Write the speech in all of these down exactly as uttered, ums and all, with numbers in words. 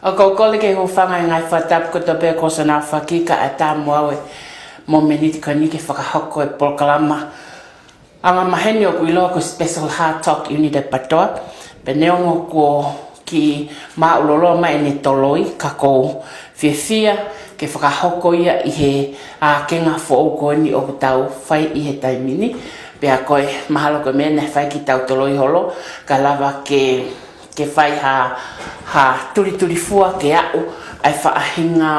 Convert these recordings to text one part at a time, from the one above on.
ʻOku ou kole ke u hūfanga he ngaahi fakatapu kotoa pē kuo ʻosi ʻaofaki kae ʻatā mo au e mōmeniti ko eni ke fakahoko e polokalama angamaheni ʻoku ʻiloa ko e Special Heart Talk Unit ʻa e PATOA. Pea neongo kuo kiʻi māʻuloloa mai ʻene toloi, ka ʻoku ou fiefia ke fakahoko ia ʻi he ʻākenga foʻou ko eni ʻoku tau fai ʻi he taimi ni. Pea ko e mahalo ko e meʻa naʻe fai ke tau toloi holo, ka lava ke, ke fai ha, ha tulitulifua ke aʻu ʻa e faʻahinga,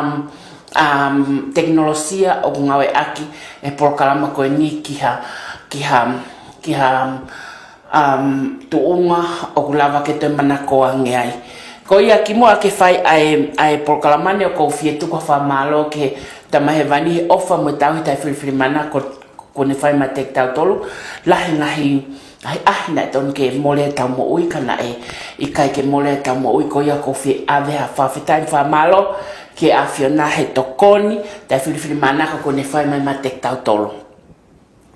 um, tekinolosia ʻoku ngāueʻaki e polokalama ko eni ki ha, ki ha, ki ha, um, tuʻunga ʻoku lava ke toe manako ange ai. Ko ia kimuʻa ke fai ʻa e, ʻa e polokalama ni, ʻoku ou fie tuku ha fakamālō ki he Tamai Hēvani he ʻofa mo e tauhi taʻefilifilimānako kuo ne fai maʻa kitautolu. Lahi e ngaahi ʻahiʻahi naʻe tonu ke mole ʻetau moʻui, ka naʻe ʻikai ke mole ʻetau moʻui. Ko ia ʻoku ou fie ʻave ha fakafetaʻi mo e fakamālō ki he ʻAfiona he tokoni taʻefilifilimānako kuo ne fai mai maʻa kitautolu.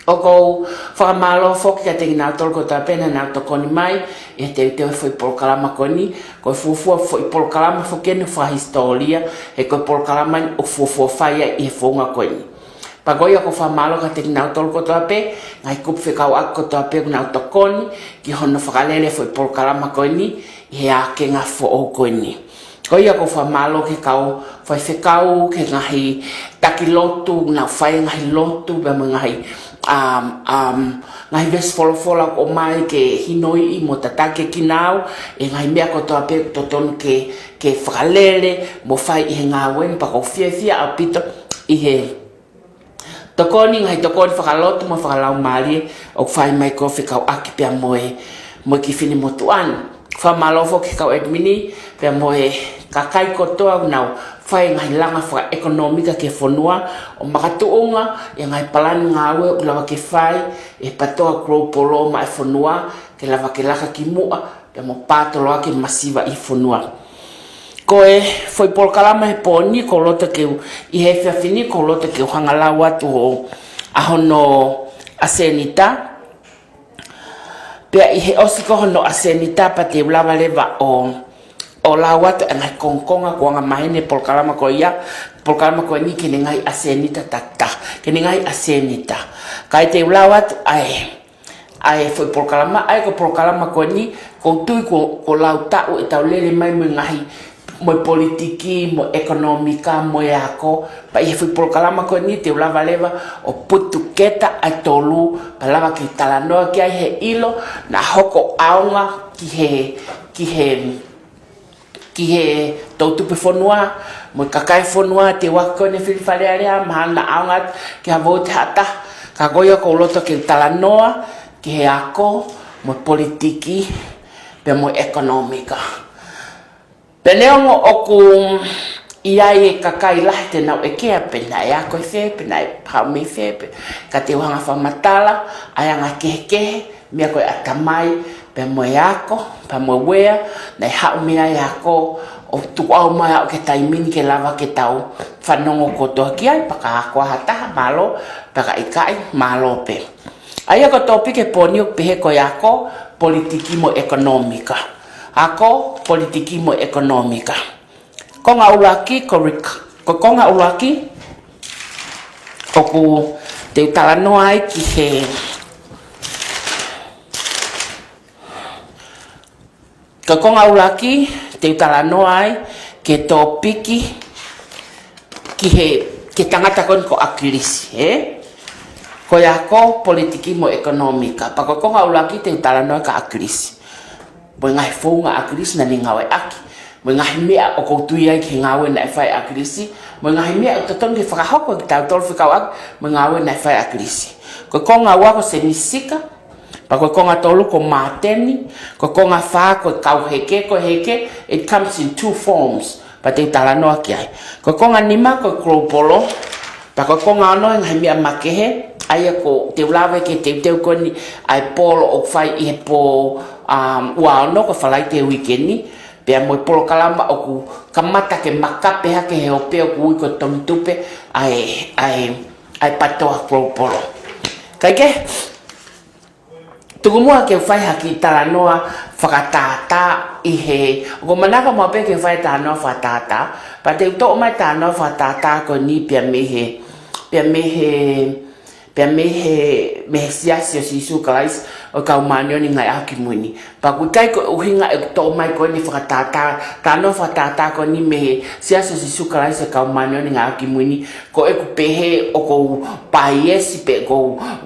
ʻOku ou fakamālō foki kiate kinautolu kotoa pē naʻa nau tokoni mai ʻi he teuteu e foʻi polokalama ko eni. Ko e fuofua foʻi polokalama foki eni fakahisitōlia, he ko e polokalama eni ʻoku fuofua fai ai ʻi he founga ko eni. Pea ko ia ʻoku ou fakamālō kiate kinautolu kotoa pē, ngaahi kupu fekauʻaki kotoa pē ʻoku nau tokoni ki hono fakalele e foʻi polokalama ko eni ʻi he ʻākenga foʻou ko eni. Ko ia ʻoku ou fakamālō ki he kau faifekau, ki he ngaahi taki lotu, nau fai e ngaahi lotu, pea mo e ngaahi, um, um, ngaahi veesi folofola ʻoku ʻomai ke hinoiʻi mo tataki kinautolu, e ngaahi meʻa kotoa pē ʻoku totonu ke, ke fakalele mo fai ʻi he ngāue ni. Pea ʻoku ou fiefia ʻaupito ʻi he tokoni, ngaahi tokoni fakalotu mo fakalaumālie ʻoku fai mai ko e fekauʻaki pea mo e, mo e kiʻi finemotuʻa ni. Fakamālō foki ki he kau ʻedimini pea mo e kakai kotoa ʻoku nau fai e ngaahi langa fakaʻekonōmika ki he fonua, ʻo makatuʻunga ʻi he ngaahi palani ngāue ʻoku lava ke fai ʻe he PATOA Global maʻa e fonua, ke lava ke laka ki muʻa pea mo pātoloaki e masiva ʻi he fonua. Ko e foʻi polokalama he pō ni ʻoku ou loto ke u, ʻi he efiafi ni ʻoku ou loto ke u hanga lau atu ʻa hono ʻasenita. Pea ʻi he ʻosi ko hono ʻasenita pea te u lava leva ʻo, ʻo lau atu e ngaahi kongokonga kuo angamaheni he polokalama ko ia, polokalama ko eni ki heʻene ngaahi ʻasenita takitaha, ki heʻene ngaahi ʻasenita. Kae te u lau atu ʻa e ʻa e foʻi polokalama, ʻa ia ko e polokalama ko eni, ʻoku ou tui kuo, kuo lau taʻu ʻetau lele mai mo e ngaahi, mo e politiki, mo e ʻekonōmika, mo e ako. Pea ʻi he foʻi polokalama ko eni te u lava leva ʻo put together ʻa e tolu, pea lava ke talanoa ki ai he ʻilo naʻa hoko ʻaonga ki he, ki he ki he toʻutupu e fonua, mo e kakai e fonua, te u ʻai ko eni e fili Fale Alea, mahalo naʻa ʻaonga atu ki ha vouti ʻe taha, ka ko ia ʻoku ou loto ke talanoa ki he ako, mo e politiki, pea mo e ʻekonōmika. Pea neongo ʻoku ʻi ai e kakai lahi te nau ʻekea pe naʻe ako ʻi fē, pe naʻe haʻu mei fē, pe ka te u hanga fakamatala ʻa e anga kehekehe, meʻa ko e ʻatamai, pea mo e ako, pea mo e uea, naʻe haʻu mei ai e ako, ʻo tukuʻau mai ʻo aʻu ki he taimi ni ke lava ke tau fanongo kotoa ki ai, pea ka ako ʻa ha taha, mālō, pea ka ʻikai, mālō pē. ʻA ia ko e tōpiki he pō ni ʻoku pehē ko e ako, politiki mo e ʻekonōmika. Ako, politiki mo e ʻekonōmika. Konga ʻuluaki, ko rec-, ko e konga ʻuluaki, ʻoku te u talanoa ai ki he, ko e konga ʻuluaki, te u talanoa ai ki he tōpiki, ki he, ki he tangata ko eni ko ʻAkilisi, ē? Ko e ako, politiki mo e ʻekonōmika. Pea ko e konga ʻuluaki te u talanoa ki ʻAkilisi. Mo e ngaahi founga ʻa ʻAkilisi naʻa ne ngāueʻaki. Mo e ngaahi meʻa ʻoku ou tui ai ki he ngāue naʻe fai ʻe ʻAkilisi. Mo e ngaahi meʻa ʻoku totonu ke fakahoko ʻe kitautolu fekauʻaki mo e ngāue naʻe fai ʻe ʻAkilisi. Ko e konga ua ko Semisi Sika. Pea ko e konga tolu ko Māteni. Ko e konga fā ko e kau heke, ko e heke, it comes in two forms. Pea te u talanoa ki ai. Ko e konga nima ko e Global. Pea ko e konga ono e ngaahi meʻa makehe. ʻA ia ʻoku te u lave ki he teuteu ko eni ʻa e polo ʻoku fai ʻi he pō, um, ua ono ko e Falaite uike ni. Pea mo e polokalama ʻoku kamata ke makape hake he ope ʻoku ui ko e Tongitupe ʻa e, ʻa e, ʻa e PATOA Global. Kae kehe, Tuku muʻa ke u fai ha kiʻi talanoa fakatātā ʻi he, ʻoku ou manako maʻu pē ke u fai talanoa fakatātā, pea te u toʻo mai talanoa fakatātā ko eni pea mei he, pea mei he, pea mei he, mei he Siasi ʻo Sīsū Kalaisi ʻo e Kau Māʻoniʻoni ʻi he Ngaahi ʻAho Kimui Ni. Pea ʻoku ʻikai ko e ʻuhinga ʻeku toʻo mai ko eni fakatātā, talanoa fakatātā ko eni mei he Siasi ʻo Sīsū Kalaisi ʻo e Kau Māʻoniʻoni ʻi he Ngaahi ʻAho Kimui Ni, ko ʻeku pehē ʻoku ou paiesi pe ʻoku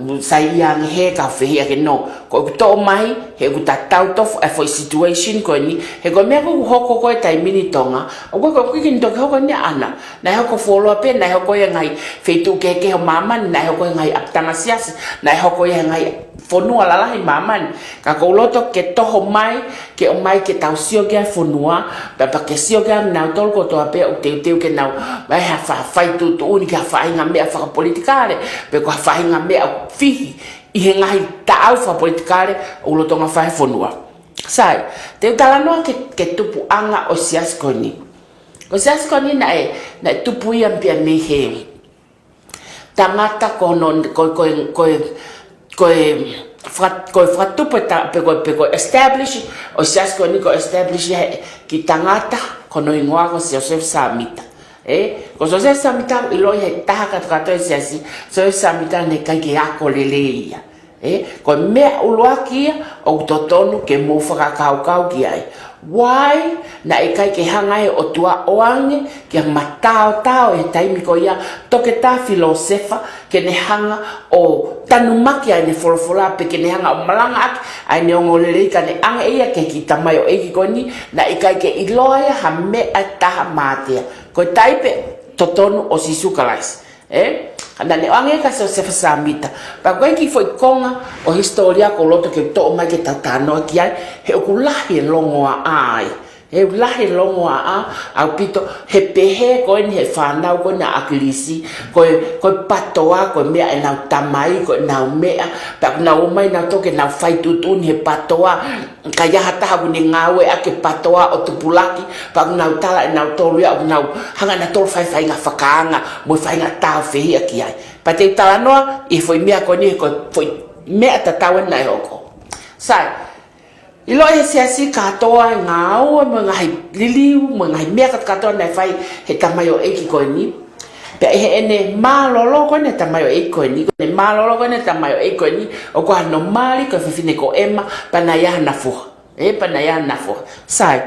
ou saiʻia ange he kau fehiʻa ke no. Ko ʻeku toʻo mai, he ʻoku tatau tofu ʻa e foʻi situation ko eni, he ko e meʻa ʻoku hoko ko ē taimi ni ʻi Tonga, ʻoku ʻikai ko e ʻuhinga ʻoku toki hoko eni ʻana. Naʻe hoko fuoloa pē, naʻe hoko ia he ngaahi feituʻu kehekehe ʻo māmani, naʻe hoko ia he ngaahi ʻapitanga siasi, naʻe hoko ia he ngaahi fonua lalahi ʻo māmani. Ka ʻoku ou loto ke toho mai, ke ʻomai ke tau sio ki ai e fonua, pea, pea ke sio ki ai ʻa kinautolu kotoa pē ʻoku teuteu ke nau, ʻai ha fa-, fai tuʻutuʻuni ki ha faʻahinga meʻa fakapolitikale, pe ko ha faʻahinga meʻa ʻoku fihi ʻi he ngaahi taʻau fakapolitikale ʻoku lolotonga fai he fonua. Sai, te u talanoa ki he, ki he tupuʻanga ʻo e siasi ko eni. Ko e siasi ko eni naʻe, naʻe tupu ia pea mei he tangata ko hono, ko, ko, ko, ko e faka-, ko e fakatupu e ta-, pe ko, pe ko e establish ʻo e siasi ko eni, ko e establish ia he kiʻi tangata ko hono hingoa ko Siosefa Sāmita. Ē, ko Siosefa Sāmita ʻoku ʻiloʻi he taha kātoa e siasi, Siosefa Sāmita naʻe ʻikai ke ako lelei ia. Ē, ko e meʻa ʻuluaki ia ʻoku totonu ke mou fakakaukau ki ai. Why naʻe ʻikai ke hanga he ʻOtua ʻo ʻoange ki ha mataotao he taimi ko ia, Toketā Filōsefa, ke ne hanga ʻo tanumaki ʻa ʻene folofola pe ke ne hanga ʻo malangaʻaki ʻa ʻene ongoongolelei ka ne ʻange ia ki he kiʻi tamaioʻeiki ko eni, naʻe ʻikai ke ʻiloa ia ha meʻa ʻe taha mātea. Ko e taipe totonu ʻo Sīsū Kalaisi. Ē? Ka naʻa ne ʻoange kia Siosefa Sāmita. Pea ko e kiʻi foʻi konga ʻo e hisitōlia ʻoku ou loto ke u toʻo mai ke tau talanoa ki ai, he ʻoku lahi e longoaʻa ai. He ʻoku lahi e longoaʻa ʻaupito, he pehē ko eni he fānau ko eni ʻa ʻAkilisi, ko e, ko e PATOA, ko e meʻa ʻenau tamai, ko ʻenau meʻa, pea ʻoku nau ō mai nautolu ke nau fai tuʻutuʻuni he PATOA, ka ʻi ai ha taha ʻoku ne ngāueʻaki e PATOA ʻo tupulaki, pea ʻoku nau tala ʻe nautolu ia ʻoku nau hanga ʻe nautolu ʻo fai e faʻahinga fakaanga mo e faʻahinga tāufehiʻa ki ai. Pea te u talanoa ʻi he foʻi meʻa ko eni he ko e foʻi meʻa tatau eni naʻe hoko. Sai, ʻiloʻi he siasi kātoa e ngāue mo e ngaahi liliu mo e ngaahi meʻa kātoa naʻe fai he tamaioʻeiki ko eni. Pea ʻi heʻene mālōlō ko eni e tamaioʻeiki ko eni, ko ʻene mālōlō ko eni e tamaioʻeiki ko eni, ʻoku ʻi ai hano mali ko e fefine ko ʻEma, pea naʻe ʻi ai hana foha. Ē, pea naʻe ʻi ai hana foha. Sai.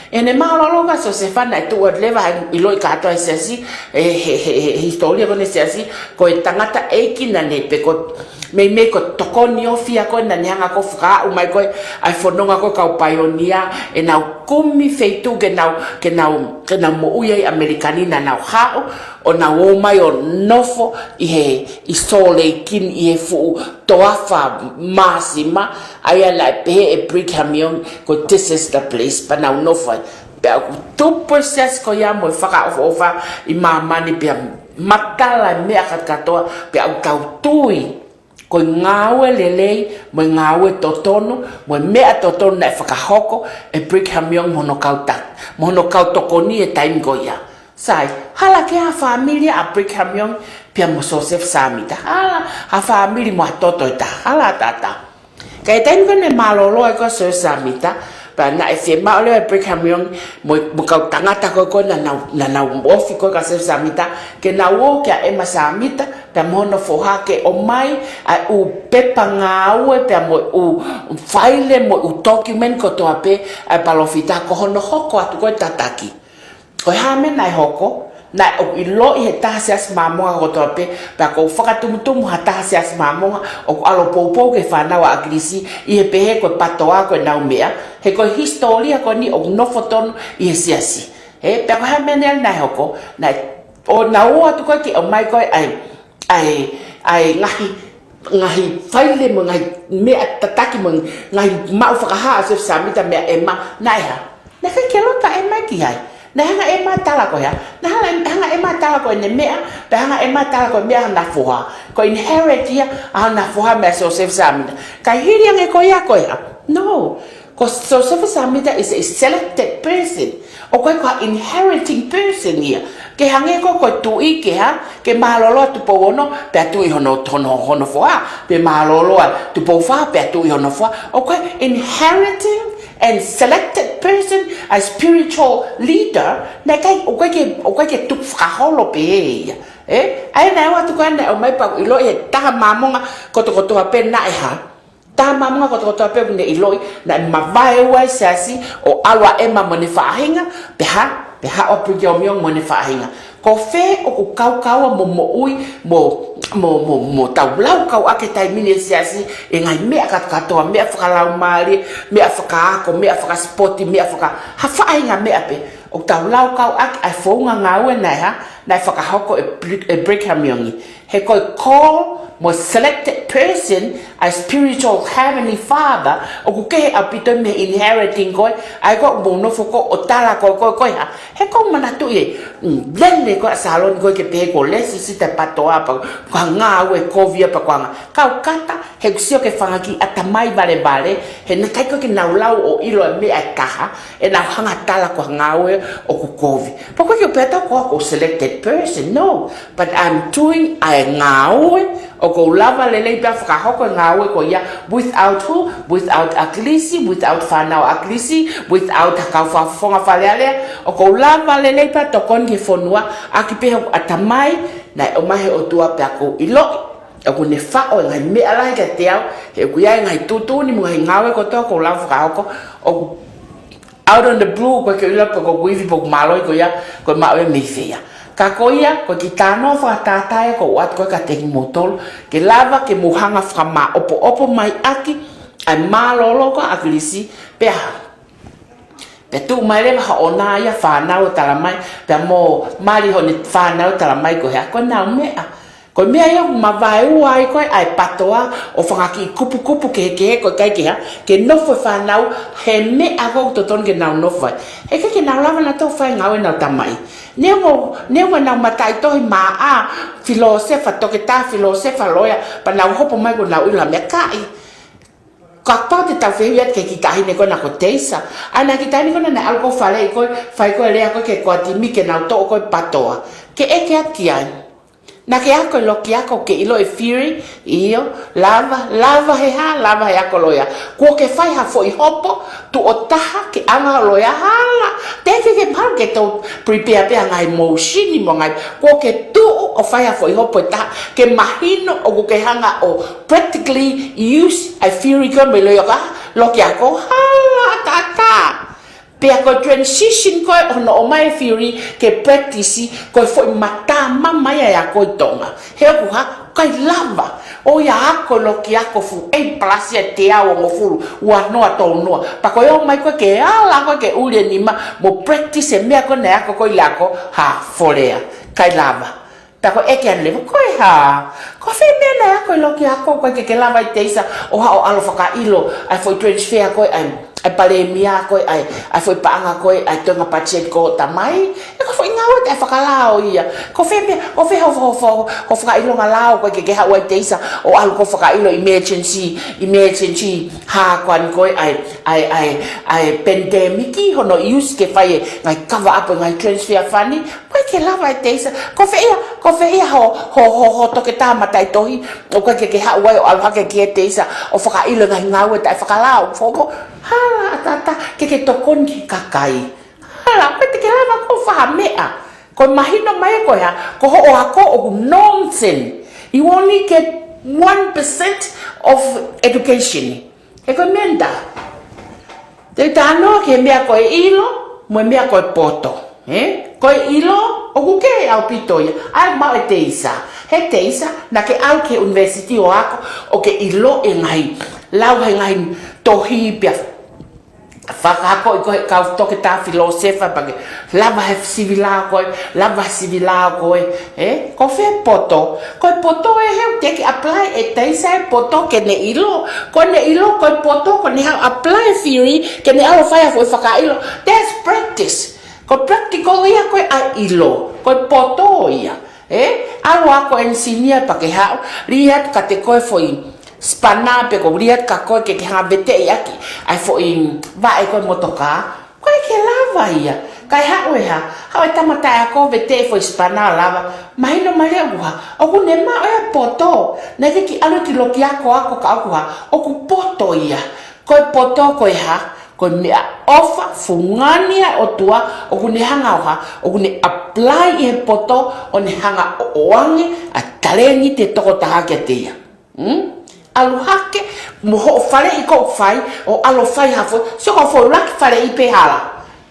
ʻEne mālōlō kia Siosefa naʻe tuʻu atu leva, ʻa ia ʻoku ʻiloʻi kātoa he siasi, ē, he, he, he, he hisitōlia ko eni he siasi, ko e tangataʻeiki naʻa ne pe ko e meimei ko e tokoni ofi ia ko ē naʻa ne hanga ko ē ʻo fakaaʻu mai ko ē ʻa e fononga ko ē ʻo e kau paionia, ʻenau kumi feituʻu ke nau, ke nau, ke nau moʻui ai ʻi ʻAmelika ni, naʻa nau haʻu ʻo nau ō mai ʻo nofo ʻi he, ʻi Sōleki ni, ʻi he fuʻu toafa māsima, ʻa ia naʻe pehē ʻe Brigham Young ko e, "This is the place," pea nau nofo ai. Pea ʻoku tupu e siasi ko ia mo e fakaʻofoʻofa ʻi māmani pea matala e meʻa kātoa, pea ʻoku tau tui ko e ngāue lelei mo e ngāue totonu mo e meʻa totonu naʻe fakahoko ʻe Brigham Young mo hono kau ta-, mo hono kau tokoni he taimi ko ia. Sai, hala ke ʻi ai ha fāmili ʻa Brigham Young pea mo Siosefa Sāmita. Hala ha fāmili mo ha toto ʻe taha, hala ʻe taha. Ka ʻi he taimi ko ē naʻe mālōlō ai ko ē ʻa Siosefa Sāmita, pea naʻe fiemaʻu leva ʻe Brigham Young mo, mo e kau tangata ko ē ko ē naʻa nau, naʻa nau ofi ko ē kia Siosefa Sāmita, ke nau ō kia ʻEma Sāmita pea mo hono foha ke ʻomai ʻa e ʻū pepa ngāue pea mo e ʻū faile mo e ʻū document kotoa pē ʻa e palōfita ko hono hoko atu ko ē e tataki. Ko e hā e meʻa naʻe hoko, naʻe ʻoku ʻiloʻi he taha Siasi Māmonga kotoa pē, pea ʻoku fakatumutumu ha taha Siasi Māmonga ʻoku ʻalu ʻo poupou ki he fānau ʻa ʻAkilisi ʻi he pehē ko e PATOA ko ʻenau meʻa, he ko e hisitōlia ko eni ʻoku nofo tonu ʻi he siasi. Ē, pea ko e hā e meʻa naʻe hoko, naʻe, ʻo nau ō atu ko ē ke ʻomai ko ē ʻa e, ʻa e, ʻa e ngaahi, ngaahi faile mo e ngaahi meʻa tataki mo e ngaahi maʻu fakahā ʻa Siosefa Sāmita meia ʻEma, naʻe hā? Naʻe ʻikai ke loto ʻa ʻEma ki ai. Naʻe hanga ʻe ʻEma ʻo tala ko e hā? Naʻe hanga, hanga ʻe ʻEma ʻo tala ko ʻene meʻa, pea hanga ʻe ʻEma ʻo tala ko e meʻa ʻa hona foha. Ko e inherit ia ʻa hona foha meia Siosefa Sāmita. Ka hili ange ko ia ko e hā? No. Ko Siosefa Sāmita is a selected person. ʻOku ʻikai ko ha inheriting person ia. Ke hangē ko e, ko e tuʻi ke hā, ke mālōlō ʻa Tupou Ono, pea tuʻi hono, hono, hono foha, pe mālōlō ʻa Tupou Fā, pea tuʻi hono foha. ʻOku ʻi ai e inheriting and selected person, a spiritual leader, naʻe ʻikai, ʻoku ʻikai ke, ʻoku ʻikai ke tuku fakaholo pē ia. Ē? ʻA ia naʻe ʻoatu ko ē naʻe ʻomai pea ʻiloʻi he Taha Māmonga kotokotoa pē naʻe hā. Taha Māmonga kotokotoa pē ʻoku ne ʻiloʻi, naʻe mavaeua e siasi ʻo ʻalu ʻa ʻEma mo ʻene faʻahinga, pea hā, pea hā ʻa Brigham Young mo ʻene faʻahinga. Ko fē ʻoku kaukaua mo moʻui, mo, mo, mo, mo tau laukau ʻaki he taimi ni e siasi, e ngaahi meʻa kātoa, meʻa fakalaumālie, meʻa fakaako, meʻa fakasipoti, meʻa faka-, ha faʻahinga meʻa pē. ʻOku tau laukau ʻaki ʻa e founga ngāue naʻe hā, naʻe fakahoko ʻe Bri-, ʻe Brigham Young. He ko e call mo e selected person, a spiritual heavenly father, ʻoku kehe ʻaupito mei he inheriting ko ē, ʻa ia ko ē ʻoku mou nofo ko ē ʻo tala ko ē, ko ē, ko ē hā. He ʻoku ou manatuʻi ē, mm, lele ko ē ʻa Saloni ko ē ke pehē ko e lēsisita e PTOA pea ko e ngāue kovi ia pea ko e anga. Kau kata, he ʻoku sio ki he fanga kiʻi ʻatamai valevale, he naʻe ʻikai ko ē ke nau lau ʻo ʻilo e meʻa ʻe taha, ʻenau hanga tala ko e ngāue ʻoku kovi. Pea ko e ke pehē atu ko e selected person, no. But I'm doing ʻa e ngāue, ʻoku ou lava lelei pea fakahoko e ngāue ko ia, without who, without ʻAkilisi, without fānau ʻAkilisi, without ha kau fakafofonga Fale Alea, ʻoku ou lava lelei pea tokoni ki he fonua, ʻaki pē hoku ʻatamai, naʻe ʻomai he ʻOtua pea ʻoku ou ʻiloʻi ʻoku ne faʻo e ngaahi meʻa lahi kiate au, he ʻoku ʻi ai e ngaahi tuʻutuʻuni mo e ngaahi ngāue kotoa ʻoku ou lava fakahoko, ʻoku out on the blue, ʻoku ʻikai ke u ʻilo pe ʻoku ou ivi pe ʻoku mālohi ko ia, ko e maʻu ia mei fē ia. Ka ko ia, ko e kiʻi talanoa fakatātā ia ʻoku ou ʻoatu ko ē kiate kimoutolu, ke lava ke mou hanga fakamaʻopoʻopo mai ʻaki ʻa e mālōlō ko ē ʻa ʻAkilisi, pea hā. Pea tuʻu mai leva ha ʻonā ia fānau ʻo tala mai, pea mo mali hono fānau ʻo tala mai ko e hā, ko ʻenau meʻa. Ko e meʻa ia ʻoku mavaeua ai ko ē ʻa e PTOA ʻo fanga kiʻi kupukupu kehekehe ko e ʻikai ke hā, ke nofo e fānau he meʻa ko ē ʻoku totonu ke nau nofo ai. He ʻikai ke nau lava nautolu ʻo fai e ngāue ʻenau tamaʻi. Neongo, neongo ʻenau mataʻitohi maʻa filōsefa, toketā filōsefa, loea, pea nau hopo mai kuo nau ʻilo ha meʻa, ʻikai. Kapau te tau fehuʻi atu ki he kiʻi taʻahine ko ena ko Teisa. ʻA ena kiʻi taʻahine ko ena naʻe ʻalu ko ē ʻo faleʻi ko ē, fai ko ē e lea ko ē ki he core team ke nau toʻo ko ē e PTOA. Ke ʻeke atu ki ai. Naʻa ke ako e loki ako ke ʻilo e theory, ʻio, lava, lava he hā, lava he ako loea. Kuo ke fai ha foʻi hopo, tuʻo taha ke anga loea, hala. Teʻeki ke malu ke tau prepare pē ha ngaahi motion mo e ngaahi. Kuo ke tuʻu ʻo fai ha foʻi hopo ʻe taha, ke mahino ʻoku ke hanga ʻo practically use ʻa e theory ko ē mei he loea ka, loki ako, hala, tata. Pea ko e transition ko ē hono ʻomai e theory ke practice, ko e foʻi matamama ia ʻa e ako ʻi Tonga. He ʻoku hā, ʻikai lava. ʻOi, ʻa e ako loki ako fuʻu A plus ia ʻe teau hongofulu, ua noa, tolu noa. Pea ko e ō mai ko ē ke ala ko ē ke ʻuli e nima mo practice e meʻa ko ē naʻe ako ko ē ʻi he ako, hā, folea. ʻIkai lava. Pea ko e ʻeke atu leva, ko e hā, ko fē meʻa naʻe ako ʻi he loki ako, ʻoku ʻikai ke ke lava ʻi Teisa ʻo haʻu ʻo ʻalu ʻo fakaʻilo ʻa e foʻi transfer ko ē ʻa e, ʻa e palēmia ko ē ʻa e, ʻa e foʻi paʻanga ko ē ʻa e toenga patiseti ko ē ʻo tamai. He ko e foʻi ngāue taʻefakalao ia. Ko fē meʻa, ko fē ho, ho, ho, ho fakaʻilonga lao ʻoku ʻikai ke ke haʻu ai ʻi Teisa ʻo ʻalu ko ē ʻo fakaʻilo emergency, emergency, hā ko eni ko ē ʻa e, ʻa e, ʻa e, ʻa e pandemic, hono use ke fai e ngaahi cover up e ngaahi transfer fund. ʻOku ʻikai ke lava ʻi Teisa. Ko fē ia, ko fē ia ho, ho, ho, ho toketā mataʻitohi, ʻoku ʻikai ke ke haʻu ai ʻo ʻalu hake ki Teisa ʻo fakaʻilo e ngaahi ngāue taʻefakalao, foʻou. Hala, tata, ke ke tokoni ki he kakai. Hala, ʻoku ʻikai te ke lava koe ʻo fai ha meʻa. Ko e mahino mai ko e hā, ko hoʻo ako ʻoku nonsense. You only get one percent of education. He ko e meʻa eni, te u talanoa ki he meʻa ko e ʻilo, mo e meʻa ko e poto. Ē? Ko e ʻilo, ʻoku kehe ʻaupito ia. ʻA ia maʻu ʻe Teisa. He Teisa, naʻa ke ʻalu ki he university ʻo ako, ʻo ke ʻilo e ngaahi, lau he ngaahi tohi pea fakaakoʻi koe ʻe he kau toketā filōsefa pea ke lava he sivi lao ko ē, lava he sivi lao ko ē, ē? Ko fē poto? Ko e poto ē he ʻoku teʻeki apply ʻe Teisa e poto ke ne ʻilo. Ko ʻene ʻilo, ko e poto, ko ʻene haʻu ʻo apply e theory, ke ne ʻalu ʻo fai ha foʻi fakaʻilo. That's practice. Ko e practical ia ko ē ʻa e ʻilo. Ko e poto ia. Ē? ʻAlu ʻo ako engineer pea ke haʻu, lī atu kiate koe foʻi spanner pe ko e lī atu kiate koe ke ke hanga ʻo veteʻi ʻaki ʻa e foʻi vaʻe ko ē motokā. ʻOku ʻikai ke lava ia. Kae haʻu e hā, haʻu e tama taʻeako vete e foʻi sipana lava, mahino mai leva ʻoku hā, ʻoku ne maʻu e poto, naʻe teʻeki ʻalu ki loki ako ako ka ʻoku hā, ʻoku poto ia. Ko e poto ko e hā, ko e meʻaʻofa fungani ʻa e ʻOtua, ʻoku ne hanga ʻo hā, ʻoku ne apply ʻi he poto, ʻo ne hanga ʻo ʻoange ʻa e talēniti ʻa e tokotaha kiate ia. Hmm? ʻAlu hake, mo hoʻo faleʻi ʻoku fai, ʻo ʻalu fai ha foʻi, sio ko e foʻi ʻuluaki faleʻi pē hala.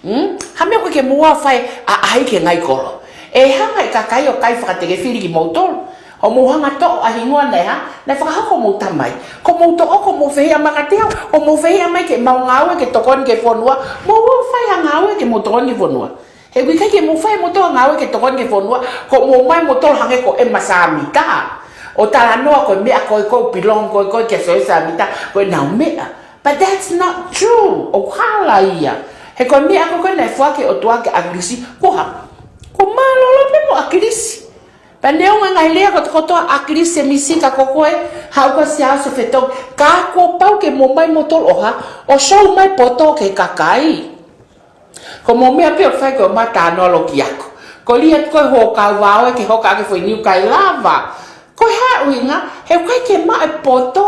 Hmm? Ha meʻa ʻoku ʻikai ke mou ō ʻo fai ʻaʻahi ki he ngaahi kolo. ʻE hanga ʻe he kakai ʻo kai fakatekefili kimoutolu. ʻO mou hanga ʻo toʻo ʻa e hingoa naʻe hā, naʻe fakahoko homou tamai. Ko hoʻomou toʻo, ko hoʻomou fehiʻa mai kiate au, ʻo mou fehiʻa mai ki heʻemau ngāue ke tokoni ki he fonua, mou ō ʻo fai ha ngāue ke mou tokoni ki he fonua. He ʻoku ʻikai ke mou fai moutolu ha ngāue ke tokoni ki he fonua, ko hoʻomou ō mai moutolu hangē ko Ema Sāmita. ʻO talanoa ko e meʻa ko ē ʻoku belong ko ē kia Siosefa Sāmita, ko ʻenau meʻa. But that's not true. ʻOku hala ia. He ko e meʻa ko ē naʻe foaki ʻe he ʻOtua kia ʻAkilisi, ko e hā, ko e mālōlō pē mo ʻAkilisi. Pea neongo e ngaahi lea kotokotoa ʻa ʻAkilisi e misi ka ko koe, haʻu ko e Siaosi ʻo fetongi, ka kuo pau ke mou ō mai moutolu ʻo hā, ʻo show mai poto ki he kakai. Ko hoʻomou meʻa pē ʻoku fai ko e ō mai ʻo talanoa loki ako. Ko e lea ko ē ʻo e hokau vao ē ke hoka ʻaki e foʻi niu, ʻikai lava. Ko e hā e ʻuhinga, he ʻoku ʻikai ke maʻu e poto.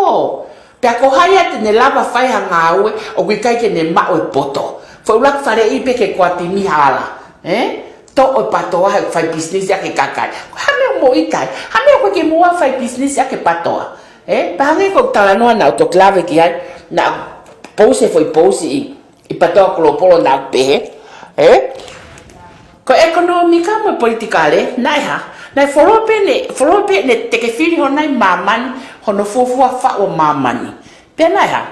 Pea ko hai ia te ne lava fai ha ngāue, ʻoku ʻikai ke ne maʻu e poto. Foʻi ʻuluaki faleʻi pē ke ko e timi hala. Ē? Toʻo e PATOA he fai business ʻaki e kakai. Ko e hā e meʻa ʻoku mou ʻita ai? Ha meʻa ʻoku ʻikai ke mou ō ʻo fai business ʻaki e PATOA? Ē? Pea hangē ko e talanoa naʻa ku toki lave ki ai, naʻa ku post e foʻi post ʻi, ʻi PATOA Global naʻa ku pehē. Ē? Ko e ʻekonōmika mo e politikale, naʻe hā? Naʻe folofola pē ʻe ne, folofola pē ʻe ne tekefili hono ʻai māmani, hono fuofua faʻu ʻo māmani. Pea naʻe hā?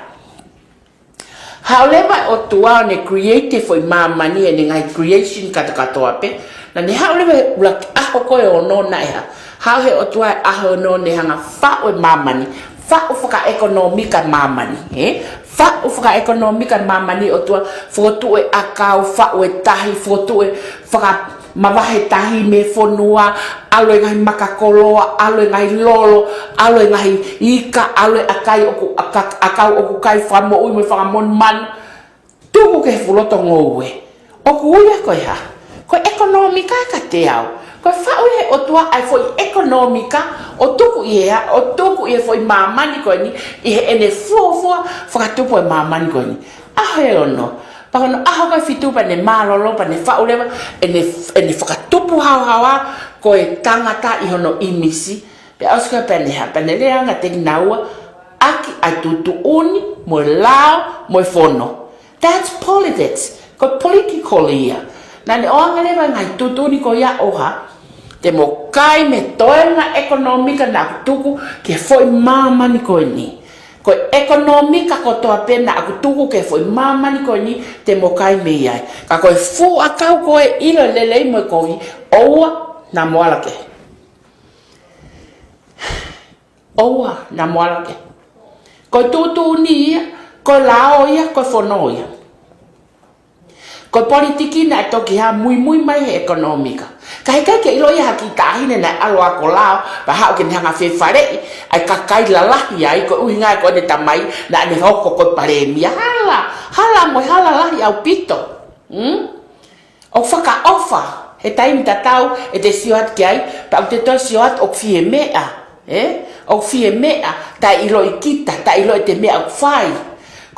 Haʻu leva e ʻOtua ʻo ne create e foʻi māmani, ʻene ngaahi creation kātoa kātoa pē. Naʻa ne haʻu leva he ʻuluaki ʻaho ko ē ʻo ono naʻe hā? Haʻu he ʻOtua he ʻaho ʻo ono ʻo ne hanga ʻo faʻu e māmani. Faʻu fakaʻekonōmika e māmani, ē? Faʻu fakaʻekonōmika e māmani ʻOtua, fokotuʻu e ʻakau, faʻu e tahi, fokotuʻu e faka- mavahe tahi mei he fonua, ʻalu e ngaahi makakoloa, ʻalu e ngaahi lolo, ʻalu e ngaahi ika, ʻalu e ʻakai ʻoku, ʻaka-, ʻakau ʻoku kai fakamoʻui mo e fakamonumanu. Tuku ki he fuʻu loto ngoue. ʻOku ui ia ko e hā? Ko e ʻekonōmika ē kiate au. Ko e faʻu ʻe he ʻOtua ʻa e foʻi ʻekonōmika ʻo tuku ʻi he hā, ʻo tuku ʻi he foʻi māmani ko eni, ʻi heʻene fuofua fakatupu e māmani ko eni. ʻAho ʻe ono. Pea ko hono ʻaho ko ē ʻe fitu pea ne mālōlō pea ne faʻu leva ʻene, ʻene fakatupu haohaoa ko e tangata ʻi hono ʻīmisi. Pea ʻosi ko ē pea ne hā, pea ne lea ange kiate kinaua ʻaki ʻa e tuʻutuʻuni mo e lao mo e fono. That's politics. Ko e political ia. Naʻa ne ʻoange leva e ngaahi tuʻutuʻuni ko ia ʻo hā, te mo kai mei he toenga ʻekonōmika naʻa ku tuku ki he foʻi māmani ko eni. Ko e ʻekonōmika kotoa pē naʻa ku tuku ki he foʻi māmani ko eni te mo kai mei ai. Ka ko e fuʻu ʻakau ko ē ʻilo e lelei mo e kovi, ʻoua naʻa mo ala ki ai. ʻOua naʻa mo ala ki ai. Ko e tuʻutuʻuni ia, ko e lao ia, ko e fono ia. Ko e politiki naʻe toki hā, muimui mai he ʻekonōmika. Ka heʻikai ke ʻilo ia ha kiʻi taʻahine naʻe ʻalu ʻo ako lao, pea haʻu ke ne hanga ʻo fefaleʻi ʻa e kakai lalahi ai, ko e ʻuhinga ia ko ʻene tamai, naʻa ne hoko ko e palēmia. Hala, hala mo e hala lahi ʻaupito. Hmm? ʻOku fakaʻofa, he taimi tatau ʻete sio atu ki ai, pea ʻoku te toe sio atu ʻoku fie meʻa, ē? ʻOku fie meʻa, taʻeʻiloʻi kita, taʻeʻiloʻi ʻete meʻa ʻoku fai.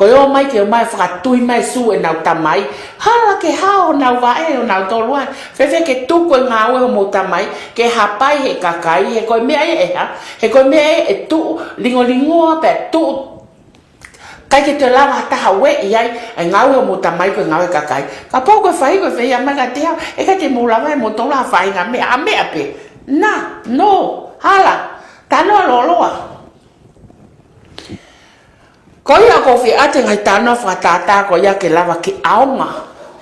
Ko e ō mai ke ō mai ʻo fakatui mai e sū ʻenau tamai, hala ke hao honau vaʻe ʻonautolu ai. Fēfē ke tuku e ngāue homou tamai ke hapai he kakai, he ko e meʻa ia ʻe hā, he ko e meʻa ia ʻe tuʻu lingolingoa pea tuʻu ʻikai ke toe lava ha taha ʻo ueʻi ai, ʻa e ngāue homou tamai ko e ngāue kakai. Kapau ko e fai ko e feia mai kiate au, ʻe ʻikai te mou lava ʻe moutolu ha faʻahinga meʻa, ha meʻa pē. Na, no, hala, talanoa lōloa. Ko ia ʻoku ou fie ʻoatu e ngaahi talanoa fakatātā ko ia ke lava ke ʻaonga.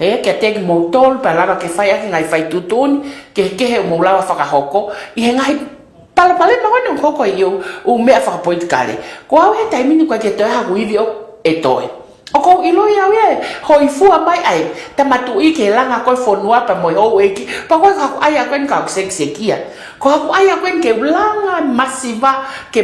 Ē, kiate kimoutolu, pea lava ke fai ʻaki e ngaahi faituʻutuʻuni kehekehe ʻoku mou lava fakahoko ʻi he ngaahi palopalema ko eni ʻoku hoko ʻi he ʻū, ʻū meʻa fakapolitikale. Ko au he taimi ni ʻoku ʻikai ke toe ʻi ai haku ivi ʻoku toe. ʻOku ou ʻiloʻi au ia ʻe hōifua mai ʻa e Tama Tuʻi ke langa ko ē e fonua pea mo e houʻeiki, pea ko e haku ʻai ʻaʻaku eni ka u sekisekia. Ko e haku ʻai ʻaʻaku eni ke u langa e masiva, ke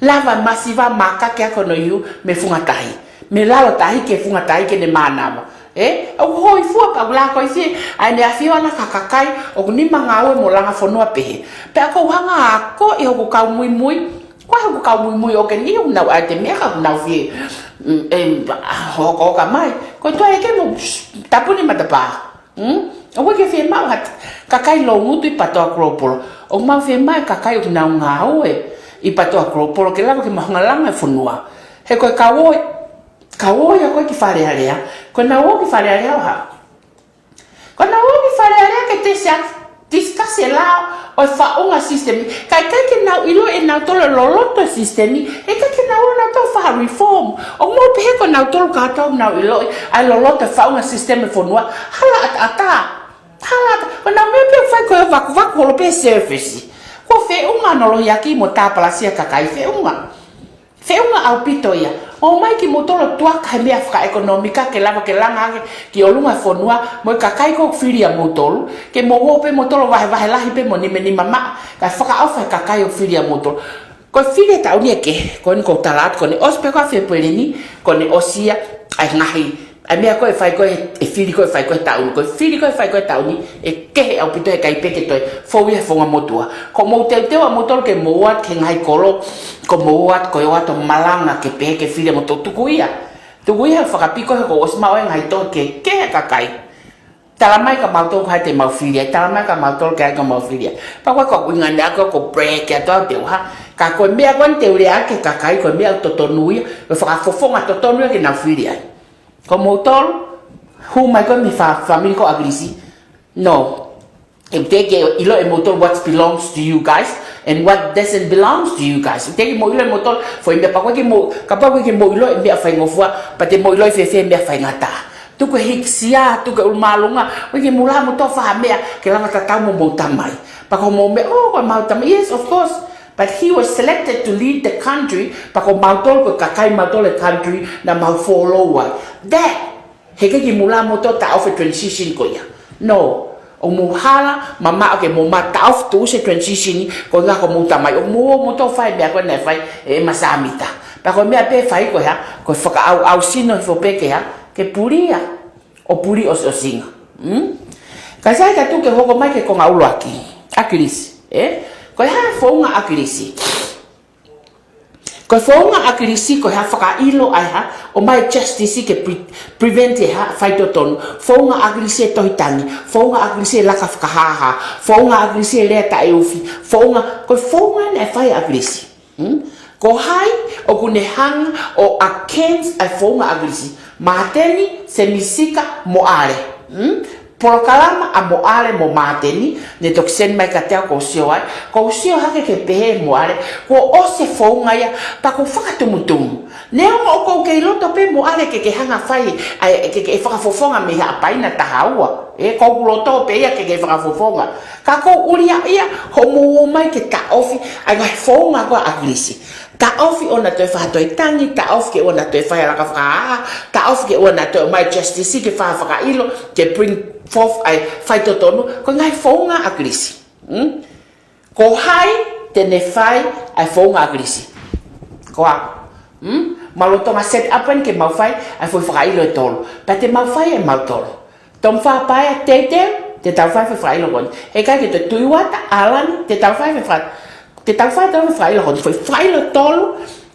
lava e masiva ʻo mākaki ʻaki hono ihu mei he funga tahi. Mei he lalo tahi ki he funga tahi ke ne mānava. Ē, ʻoku hōifua pē ʻoku laka ʻo ʻifi ʻa ʻene ʻafio ʻana ki ha kakai ʻoku nima ngāue mo langa fonua pehē. Pea ʻoku ou hanga ʻo akoʻi hoku kau muimui, ko e hoku kau muimui ʻoku ke ni ʻoku nau ʻai te meʻa ka ʻoku nau fie, mm, em, hokohoka mai. Ko e tuai ke mo tapuni matapā. Mm? ʻOku ke fiemaʻu ha kakai loungutu ʻi PTOA Global. ʻOku mau fiemaʻu kakai ʻoku nau ngāue ʻi PTOA Global ke lava ke mau hanga langa e fonua. He ko e kau ō, kau ō ia ko ē ki Fale Alea. Ko ʻenau ō ki Fale Alea ʻo hā? Ko ʻenau ō ki Fale Alea ke tesi a, discuss e lao ʻo e faʻunga sisitemi. Kae ʻikai ke nau ʻilo ʻe nautolu e loloto e sisitemi. He ʻikai ke nau ō nautolu ʻo fai ha reform. ʻOku mau pehē ko nautolu kātoa ʻoku nau ʻiloʻi ʻa e loloto e faʻunga sisitemi e fonua. Hala ʻataʻatā. Hala ʻata-, ko ʻenau meʻa pē ʻoku fai ko e vakuvaku holo pē surface. Ko e feʻunga ʻenau lohiakiʻi mo tāpalasia kakai, feʻunga. Feʻunga ʻaupito ia. ʻOmai kimoutolu ʻo tuaka he meʻa fakaʻekonōmika ke lava ke langa hake ki ʻolunga e fonua mo e kakai ʻoku fili ʻia moutolu. Ke mou ō pē moutolu ʻo vahevahe lahi pē mo nimenima maʻa. Kae fakaʻofa e kakai ʻoku fili ʻia moutolu. Ko e fili e taʻu ni ʻe kehe, ko eni ʻoku ou tala atu, ko ʻene ʻosi pē ko ē ʻa Fēpueli ni, ko ʻene ʻosi ia ʻa e ngaahi, ʻa e meʻa ko ē ʻe fai ko ē, e fili ko ē ʻe fai ko ē he taʻu ni, ko e fili ko ē ʻe fai ko ē he taʻu ni, ʻe kehe ʻaupito he ʻikai pē ke toe fou ia he founga motuʻa. Ko hoʻomou teuteu ʻa moutolu ke mou ō atu ki he ngaahi kolo, ko hoʻomou ō atu, ko e ō atu ʻo malanga ke pehē ke fili ʻa moutolu, tuku ia. Tuku ia he fakapiko he kuo ʻosi maʻu e ngaahi tohi kehekehe ʻa e kakai. Tala mai kia mautolu ko hai te mau fili ai, tala mai kia mautolu ko hai te mau fili ai. Pea ko e, ko e ʻuhinga eni ʻaʻaku ko e break atu au te u hā. Ka ko e meʻa ko eni te u lea ki he kakai, ko e meʻa totonu ia, ko e fakafofonga totonu ia ke nau fili ai. Ko moutolu, hū mai ko ē mei he fa-, family ko ē ʻa ʻAkilisi. No. ʻE te ke ʻilo ʻe moutolu what belongs to you guys and what doesn't belongs to you guys. ʻE te ke mou ʻilo ʻe moutolu, foʻi meʻa pea ʻoku ʻikai ke mou, kapau ʻoku ʻikai ke mou ʻilo e meʻa faingofua, pea te mou ʻilo fēfē e meʻa faingataʻa. Tuku e hikisia, tuku e ʻulu māʻolunga, ʻoku ʻikai ke mou lava moutolu ʻo fai ha meʻa ke lava tatau mo hoʻomou tamai. Pea ko hoʻomou meʻa, oh, ko ʻemau tamai, yes, of course. But he was selected to lead the country, pea ko mautolu ko e kakai mautolu e country naʻa mau follow ai. That, he ʻikai ke mou lava moutolu ʻo taʻofi e transition ko ia. No, ʻoku mou hala, mamaʻo ke mou ma taʻofi tuʻusi e transition, ko e ʻuhinga ko hoʻomou tamai, ʻoku mou ō moutolu ʻo fai e meʻa ko ē naʻe fai ʻe ʻEma Sāmita. Pea ko e meʻa pē ʻe fai ko e hā, ko e fakaʻauʻau sino hifo pē ke hā, ke pulia. ʻO puli ʻosiʻosinga. Mm? Ka sai ka tuku ke hoko mai ki he konga ʻuluaki. ʻAkilisi, ē? Ko e hā e founga ʻAkilisi? Ko e founga ʻAkilisi ko e hā, fakaʻilo ai hā, ʻomai e justice ke pre-, prevent e hā, faitotonu. Founga ʻAkilisi e tohi tangi. Founga ʻAkilisi e laka fakahāhā. Founga ʻAkilisi e lea taʻeufi. Founga, ko e founga naʻe fai ʻe ʻAkilisi. Mm? Ko hai ʻoku ne hanga ʻo against ʻa e founga ʻAkilisi? Māteni, Semisika, Moale. Mm? Polokalama ʻa Moale mo Māteni, ne toki send mai kiate au ʻoku ou sio ai, ʻoku ou sio hake ke pehē ʻe Moale, kuo ʻosi e founga ia, pea ʻoku ou fakatumutumu. Neongo ʻoku ou kei loto pē Moale ke ke hanga ʻo fai, ʻa e, ke ke fakafofonga mei Haʻapai na taha ua. ʻE, ʻoku ou loto pē ia ke ke fakafofonga. Ka ʻoku ou ʻuliʻi ia, hoʻomou ō mai ke taʻofi ʻa e ngaahi founga ko ē ʻa ʻAkilisi. Taʻofi ʻoua naʻa toe fai ha tohi tangi, taʻofi ke ʻoua naʻa toe fai ha laka fakahāhā, taʻofi ke ʻoua naʻa toe ʻomai e justice ke fai ha fakaʻilo, ke bring forth ʻa e faitotonu, ko e ngaahi founga ʻa ʻAkilisi. Mm? Ko hai te ne fai ʻa e founga ʻa ʻAkilisi? Ko au. Mm? Mau lolotonga set up eni ke mau fai ʻa e foʻi fakaʻilo ʻe tolu. Pea te mau fai ʻe mautolu. Tomufaʻa Paea, teuteu, te tau fai e foʻi fakaʻilo ko eni. He ʻikai ke toe Tuʻi Uata, ʻAlani, te tau fai e foʻi faka-, te tau fai e foʻi fakaʻilo ko eni. Foʻi fakaʻilo ʻe tolu,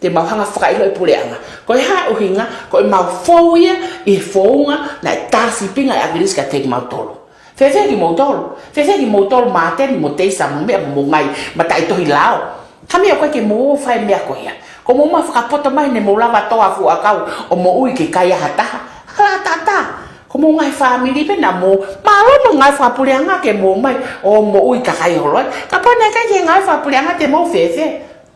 te mau hanga ʻo fakaʻilo e puleʻanga. Ko e hā e ʻuhinga, ko ʻemau fou ia ʻi he founga naʻe tā sīpinga ʻe ʻAkilisi kiate kimautolu. Fēfē kimoutolu? Fēfē kimoutolu Māteni mo Teisa mo meʻa mo mou ngaahi mataʻitohi lao? Ka meʻa ʻoku ʻikai ke mou fai e meʻa ko ia. Ko hoʻomou ō mai fakapoto mai ne mou lava tō ha fuʻu ʻakau ʻo moʻui ke kai ʻa ha taha. Hala ʻataʻatā. Ko hoʻomou ngaahi fāmili pē naʻa mou, mālō mo e ngaahi fakapuleʻanga ke mou ō mai ʻo moʻui kakai holo ai. Kapau naʻe ʻikai ke ngaahi fakapuleʻanga te mou fēfē?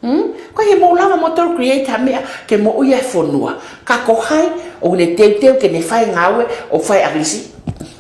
Hmm? ʻOku ʻikai ke mou lava moutolu ʻo create ha meʻa ke moʻui ai e fonua. Ka ko hai ʻoku ne teuteu ke ne fai e ngāue ʻoku fai ʻe ʻAkilisi?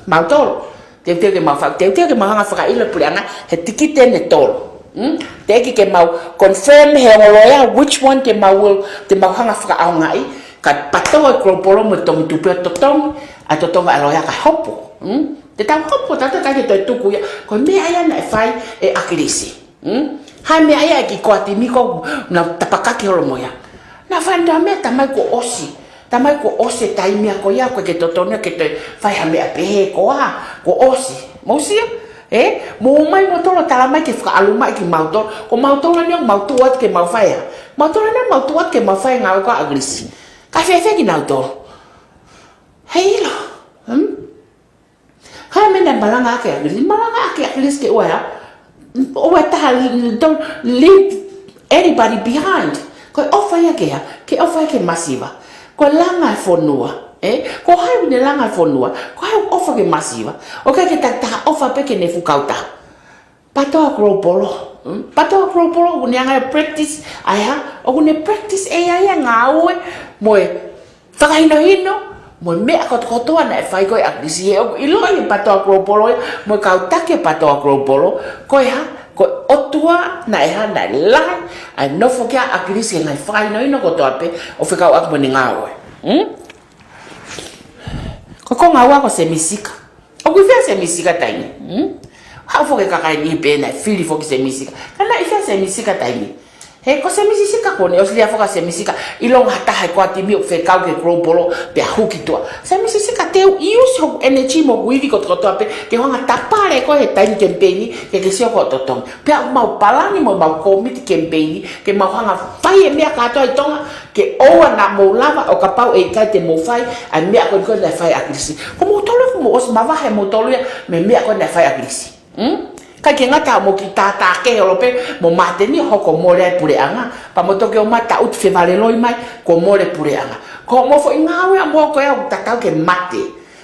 Mautolu. Teuteu ke mau fa-, teuteu ke mau hanga ʻo fakaʻilo e puleʻanga he tikite eni ʻe tolu. Hmm? Teʻeki ke mau confirm he ongo loea which one te mau, te mau hanga ʻo fakaʻaongaʻi, ka PTOA Global mo e Tongitupu ʻo totongi, ʻa e totongi ʻa e loea kae hopo. Hmm? Te tau hopo, tau ʻikai ke toe tuku ia, ko e meʻa ia naʻe fai ʻe ʻAkilisi. Hmm? Hā e meʻa ia ʻa e kiʻi koa timi ko ē naʻa tapakaki holo mo ia? Naʻa fai ʻenau meʻa, talamai kuo ʻosi. Talamai kuo ʻosi e taimi ia ko ia, ʻoku ʻikai ke totonu ia ke toe fai ha meʻa pehē ko ā, kuo ʻosi. Mou sio? Ē? Mou ō mai moutolu ʻo talamai ke fakaʻalu mai kimautolu, ko mautolu eni ʻoku mau tuʻu atu ke mau fai ā. Mautolu eni ʻoku mau tuʻu atu ke mau fai e ngāue ko ē ʻa ʻAkilisi. Kae fēfē kinautolu? Heiʻilo. Hmm? Ko e meʻa naʻe malangaʻaki ʻe ʻAkilisi, malangaʻaki ʻe ʻAkilisi ke ʻoua ʻe, ʻoua ʻe taha, don't leave anybody behind. Ko e ʻofa ia ke ā, ke ʻofa ia ke masiva. Ko e langa e fonua, ē? Ko hai ʻoku ne langa e fonua? Ko hai ʻoku ʻofa ke masiva? ʻOku ʻikai ke taki taha ʻofa pē ki heʻene fuʻu kautaha. PTOA Global. Hmm? PTOA Global, ʻoku ne hanga ʻo practice ʻa e hā? ʻOku ne practice ʻe ia ia e ngāue mo e fakahinohino mo e meʻa kotokotoa naʻe fai ko ē ʻe ʻAkilisi. He ʻoku ʻiloʻi ʻe PTOA Global ia mo e kau taki ʻo PTOA Global, ko e hā? Ko e ʻOtua naʻe hā? Naʻe lahi ʻa e nofo ki ai ʻa ʻAkilisi he ngaahi fakahinohino kotoa pē ʻo fekauʻaki mo ʻene ngāue. Hmm? Ko e konga ua ko Semisika. ʻOku ʻi fē Semisika taimi ni? Hmm? Haʻu foki e kakai ni pē naʻe fili foki Semisika. Ka naʻe ʻi fē Semisika taimi ni? He ko Semisika ko eni, ʻosi lea foki ʻa Semisika, ʻilonga ha taha ʻi he core team ʻoku fekau ki he Global pea hū ki tuʻa. Semisika, te u use hoku energy mo hoku ivi kotokotoa pē ke u hanga ʻo tapale koe he taimi kemipeini, ke ke sio ko e totongi. Pea ʻoku mau palani mo mau kōmiti kemipeini ke mau hanga ʻo fai e meʻa kātoa ʻi Tonga, ke ʻoua naʻa mou lava, ʻo kapau ʻe ʻikai te mou fai ʻa e meʻa ko eni ko ē naʻe fai ʻe ʻAkilisi. Ko moutolu ʻoku mou ʻosi mavahe moutolu ia mei he meʻa ko ē naʻe fai ʻe ʻAkilisi. Hmm? ʻIkai ke ngata ʻa hoʻomou kiʻi tātā kehe holo pē mo Māteni ʻo hoko ʻo mole ai e puleʻanga, pea mo toki ō mai ʻo taʻutu fevaleloi mai kuo mole e puleʻanga. Ko hoʻomou foʻi ngāue ʻamoua ko ē ʻoku tatau ke mate.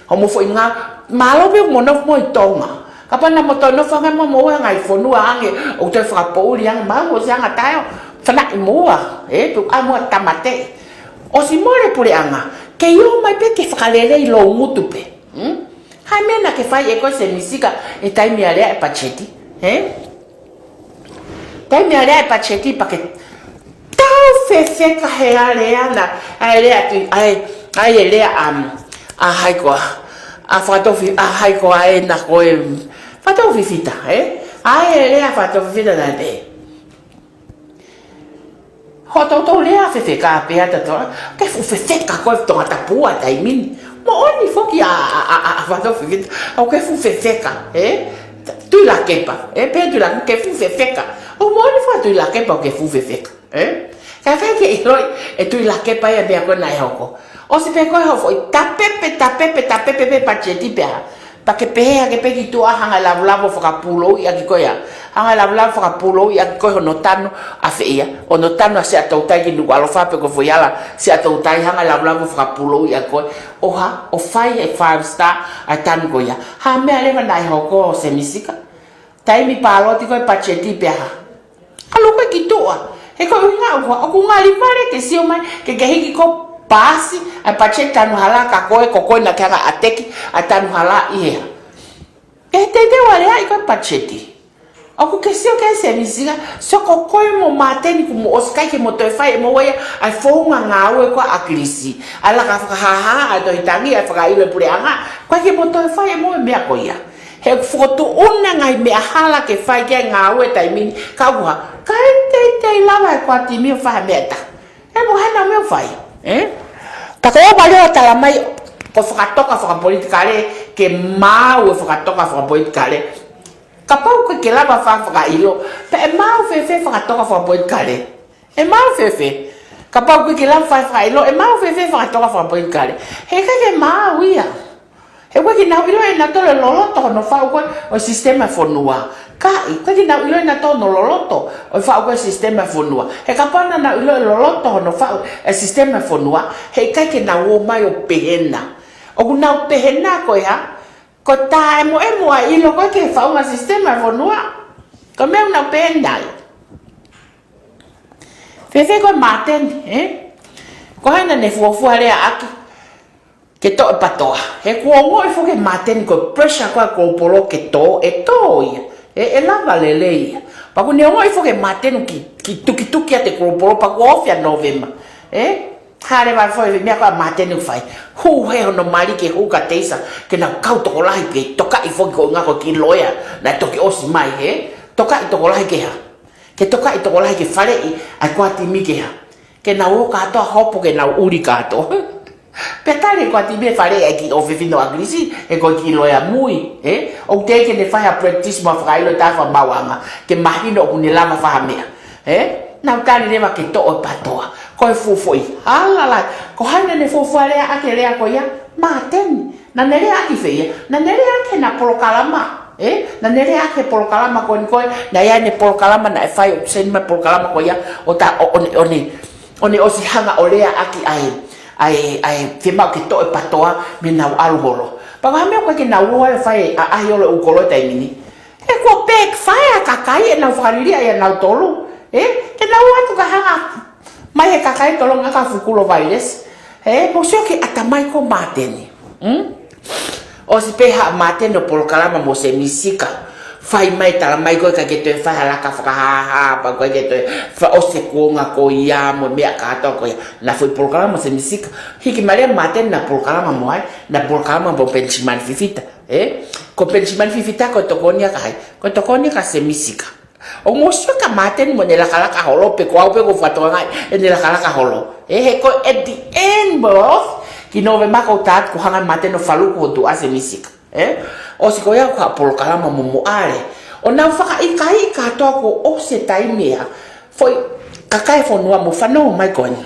Hoʻomou foʻi ngāue, mālō pē ʻoku mou nofo moʻui ʻi Tonga. Kapau naʻa mou toe nofo ange moʻui he ngaahi fonua ange ʻoku toe fakapoʻuli ange, mau ʻosi anga tae ʻo fanaʻi moua, ē, pe ʻoua moua ʻo tāmateʻi. ʻOsi mole e puleʻanga, kei ō mai pē ke fakalelei lou ngutu pē. Hmm? Hā e meʻa naʻa ke fai ʻe koe Semisika he taimi ʻa e lea e patiseti, ē? Taimi ʻa e lea e patiseti pea ke tau fefeka he ʻa e lea naʻe, ʻa e lea Tui-, ʻa e, ʻa e lea, um, ʻa hai koā, ʻa Fakatoufi-, ʻa hai koā ē naʻa ko e, Fakatoufifita, ē? ʻA e lea Fakatoufifita naʻe pehē, hoʻo toutou lea fefeka pē ʻa e tatou, ke fuʻu fefeka koe Tongatapu he taimi ni. Moʻoni foki ʻa, ʻa, ʻa, ʻa, ʻa Fakatoufifita, ʻoku ke fuʻu fefeka, ē? Tuʻilakepa, ē, pehē Tuʻilakepa, ke fuʻu fefeka. ʻOku moʻoni foki ʻa Tuʻilakepa ʻoku ke fuʻu fefeka, ē? Ka ʻikai ke ʻiloʻi ʻe Tuʻilakepa ia e meʻa ko ē naʻe hoko. ʻOsi pē ko ē hoʻo foʻi tapepe, tapepe, tapepe pē patiseti pea hā? Pea ke pehē hake pē ki tuʻa, hanga ʻo lavulavu ʻo fakapūlouʻi ʻaki koe ia. Hanga ʻo lavulavu ʻo fakapūlouʻi ʻaki koe hono tanu ʻa fē ia? Hono tanu ʻa Siaʻatoutai ki Nukuʻalofa pe ko e foʻi hala Siaʻatoutai, hanga ʻo lavulavu ʻo fakapūlouʻi ʻaki koe. ʻO hā? ʻO fai ʻe he five star ʻa e tanu ko ia. Hā e meʻa leva naʻe hoko Semisika? Taimi pāloti ko ē patiseti pea hā? ʻAlu koe ki tuʻa. He ko e ʻuhinga ʻoku, ʻoku ngali vale ke sio mai, ke ke hiki ko e paasi ʻa e patiseti tanu hala ka ko e, ko koe naʻa ke hanga ʻo ʻateki ʻa e tanu hala ʻi he hā? Ke teuteu aleaʻi ko e patiseti. ʻOku ke sio ki ai Semisika, sio ko koe mo Māteni kuo mou ʻosi ʻikai ke mou toe fai ʻe moua ia ʻa e founga ngāue ko ē ʻa ʻAkilisi. ʻA e laka fakahāhā, ʻa e tohi tangi, ʻa e fakaʻilo e puleʻanga, ʻikai ke mou toe fai ʻe moua e meʻa ko ia. He ʻoku fokotuʻu ʻa e ngaahi meʻa hala ke fai ki ai e ngāue he taimi ni, ka ʻoku hā? ʻIkai teitei lava e core team ʻo fai ha meʻa ʻe taha. He ʻoku ʻikai ha meʻa ʻoku fai, ē? Ka ko e ʻoku ʻalu ʻo talamai ko e fakatoka fakapolitikale, ke maau e fakatoka fakapolitikale. Kapau ʻoku ʻikai ke lava fai e fakaʻilo, pea ʻe maau fēfē e fakatoka fakapolitikale? ʻE maau fēfē? Kapau ʻoku ʻikai ke lava fai e fakaʻilo, ʻe maau fēfē e fakatoka fakapolitikale? He ʻikai ke maau ia. He ʻoku ʻikai ke nau ʻiloʻi ʻe nautolu e loloto hono faʻu ko ē ʻo e sisitema fonua. Ka ʻikai ke nau ʻiloʻi ʻe nautolu hono loloto ʻo e faʻu ko ē e sisitema fonua. He kapau naʻa nau ʻiloʻi e loloto hono faʻu e sisitema fonua, he ʻikai ke nau ō mai ʻo pehē na. ʻOku nau pehē na ko e hā? Ko e taʻemoʻemo ʻa e ʻilo ko ē ki he faʻunga sisitema fonua. Ko e meʻa ʻoku nau pehē na ai. Fēfē koe Māteni, ē? Ko hai naʻa ne fuofua lea ʻaki ke toʻo e PTOA? He kuo ongoʻi foki ʻe Māteni ko e pressure ko ē ʻa e Global ke tō, ʻe tō ia. ʻE, ʻe lava lelei ia. Pea kuo ne ongoʻi foki ʻe Māteni ki, ki tukituki atu e Global pea kuo ofi ʻa Nōvema. Ē? Hā leva e foʻi meʻa ko ē ʻa Māteni ʻoku fai? Hū hē hono mali ke hū kia Teisa, ke nau kau tokolahi pē, tokaʻi foki ko e ʻuhinga ko e kiʻi loea naʻe toki ʻosi mai, hē? Tokaʻi tokolahi ke hā? Ke tokaʻi tokolahi ke faleʻi ʻa e core team ke hā? Ke nau ō kātoa, hopo ke nau ʻuli kātoa. Pea tali ko ati me fale ai ki ʻofefine ʻAkilisi, he ko e kiʻi loea mui, ē? ʻOku teʻeki ke ne fai ha practice mo fakailo e tafa mauanga, ke mahino ʻoku ne lava fai ha meʻa, ē? Naʻa ku tali leva ke toʻo e patoa, ko e fuʻu foʻi hala lahi, ko hai naʻa ne fuofua leaʻaki e lea ko ia? Māteni. Naʻa ne leaʻaki fē ia? Naʻa ne leaʻaki ʻena polokalama, ē? Naʻa ne leaʻaki e polokalama ko eni ko ē, naʻe ʻi ai ʻene polokalama naʻe fai ʻo send mai polokalama ko ia, ʻo ta, ʻo, ʻo ne, ʻo ne, ʻo ne ʻosi hanga ʻo leaʻaki ʻa e, ʻa e, ʻa e fiemaʻu ke toʻo e patoa mei heʻenau ʻalu holo. Pea ko e hā e meʻa ʻoku ʻikai ke nau ō ai ʻo fai e ʻaʻahi holo ʻo e ʻū kolo he taimi ni? He kuo backfire e kakai ʻenau fakaliliʻa ʻia nautolu, ē? Ke nau ō atu ka hanga mai he kakai tolonga ka fukulo vailesi. Ē, mou sio ki he ʻatamai ko ē ʻo Māteni. Hmm? ʻOsi pē haʻu Māteni ʻo polokalama mo Semi Sika. Fai mai, tala mai ko ē ʻikai ke toe fai ha laka fakahāhā, pea ʻikai ke toe fai, ʻosi e kuonga ko ia mo e meʻa kātoa ko ia. Naʻe foʻi polokalama mo Semi Sika. Hiki mai leva Māteni naʻe polokalama mo hai? Naʻe polokalama mo Penisimani Fifita. Ē? Ko Penisimani Fifita ko e tokoni ia kia hai? Ko e tokoni ia kia Semi Sika. ʻOku mou sio kia Māteni mo ʻene lakalaka holo, pe ko au pē ʻoku ou fakatokangaʻi ʻene lakalaka holo. Ē, he ko e at the end of, ki Nōvema ko ʻetau tau, kuo hanga ʻe Māteni ʻo faluku hono tuʻu ʻa Semi Sika. Ē? ʻOsi ko ia ko e polokalama mo Moʻale. ʻO nau fakaʻikaiʻi kātoa kuo ʻosi e taimi ia. Foʻi kakai e fonua, mou fanongo mai ko eni.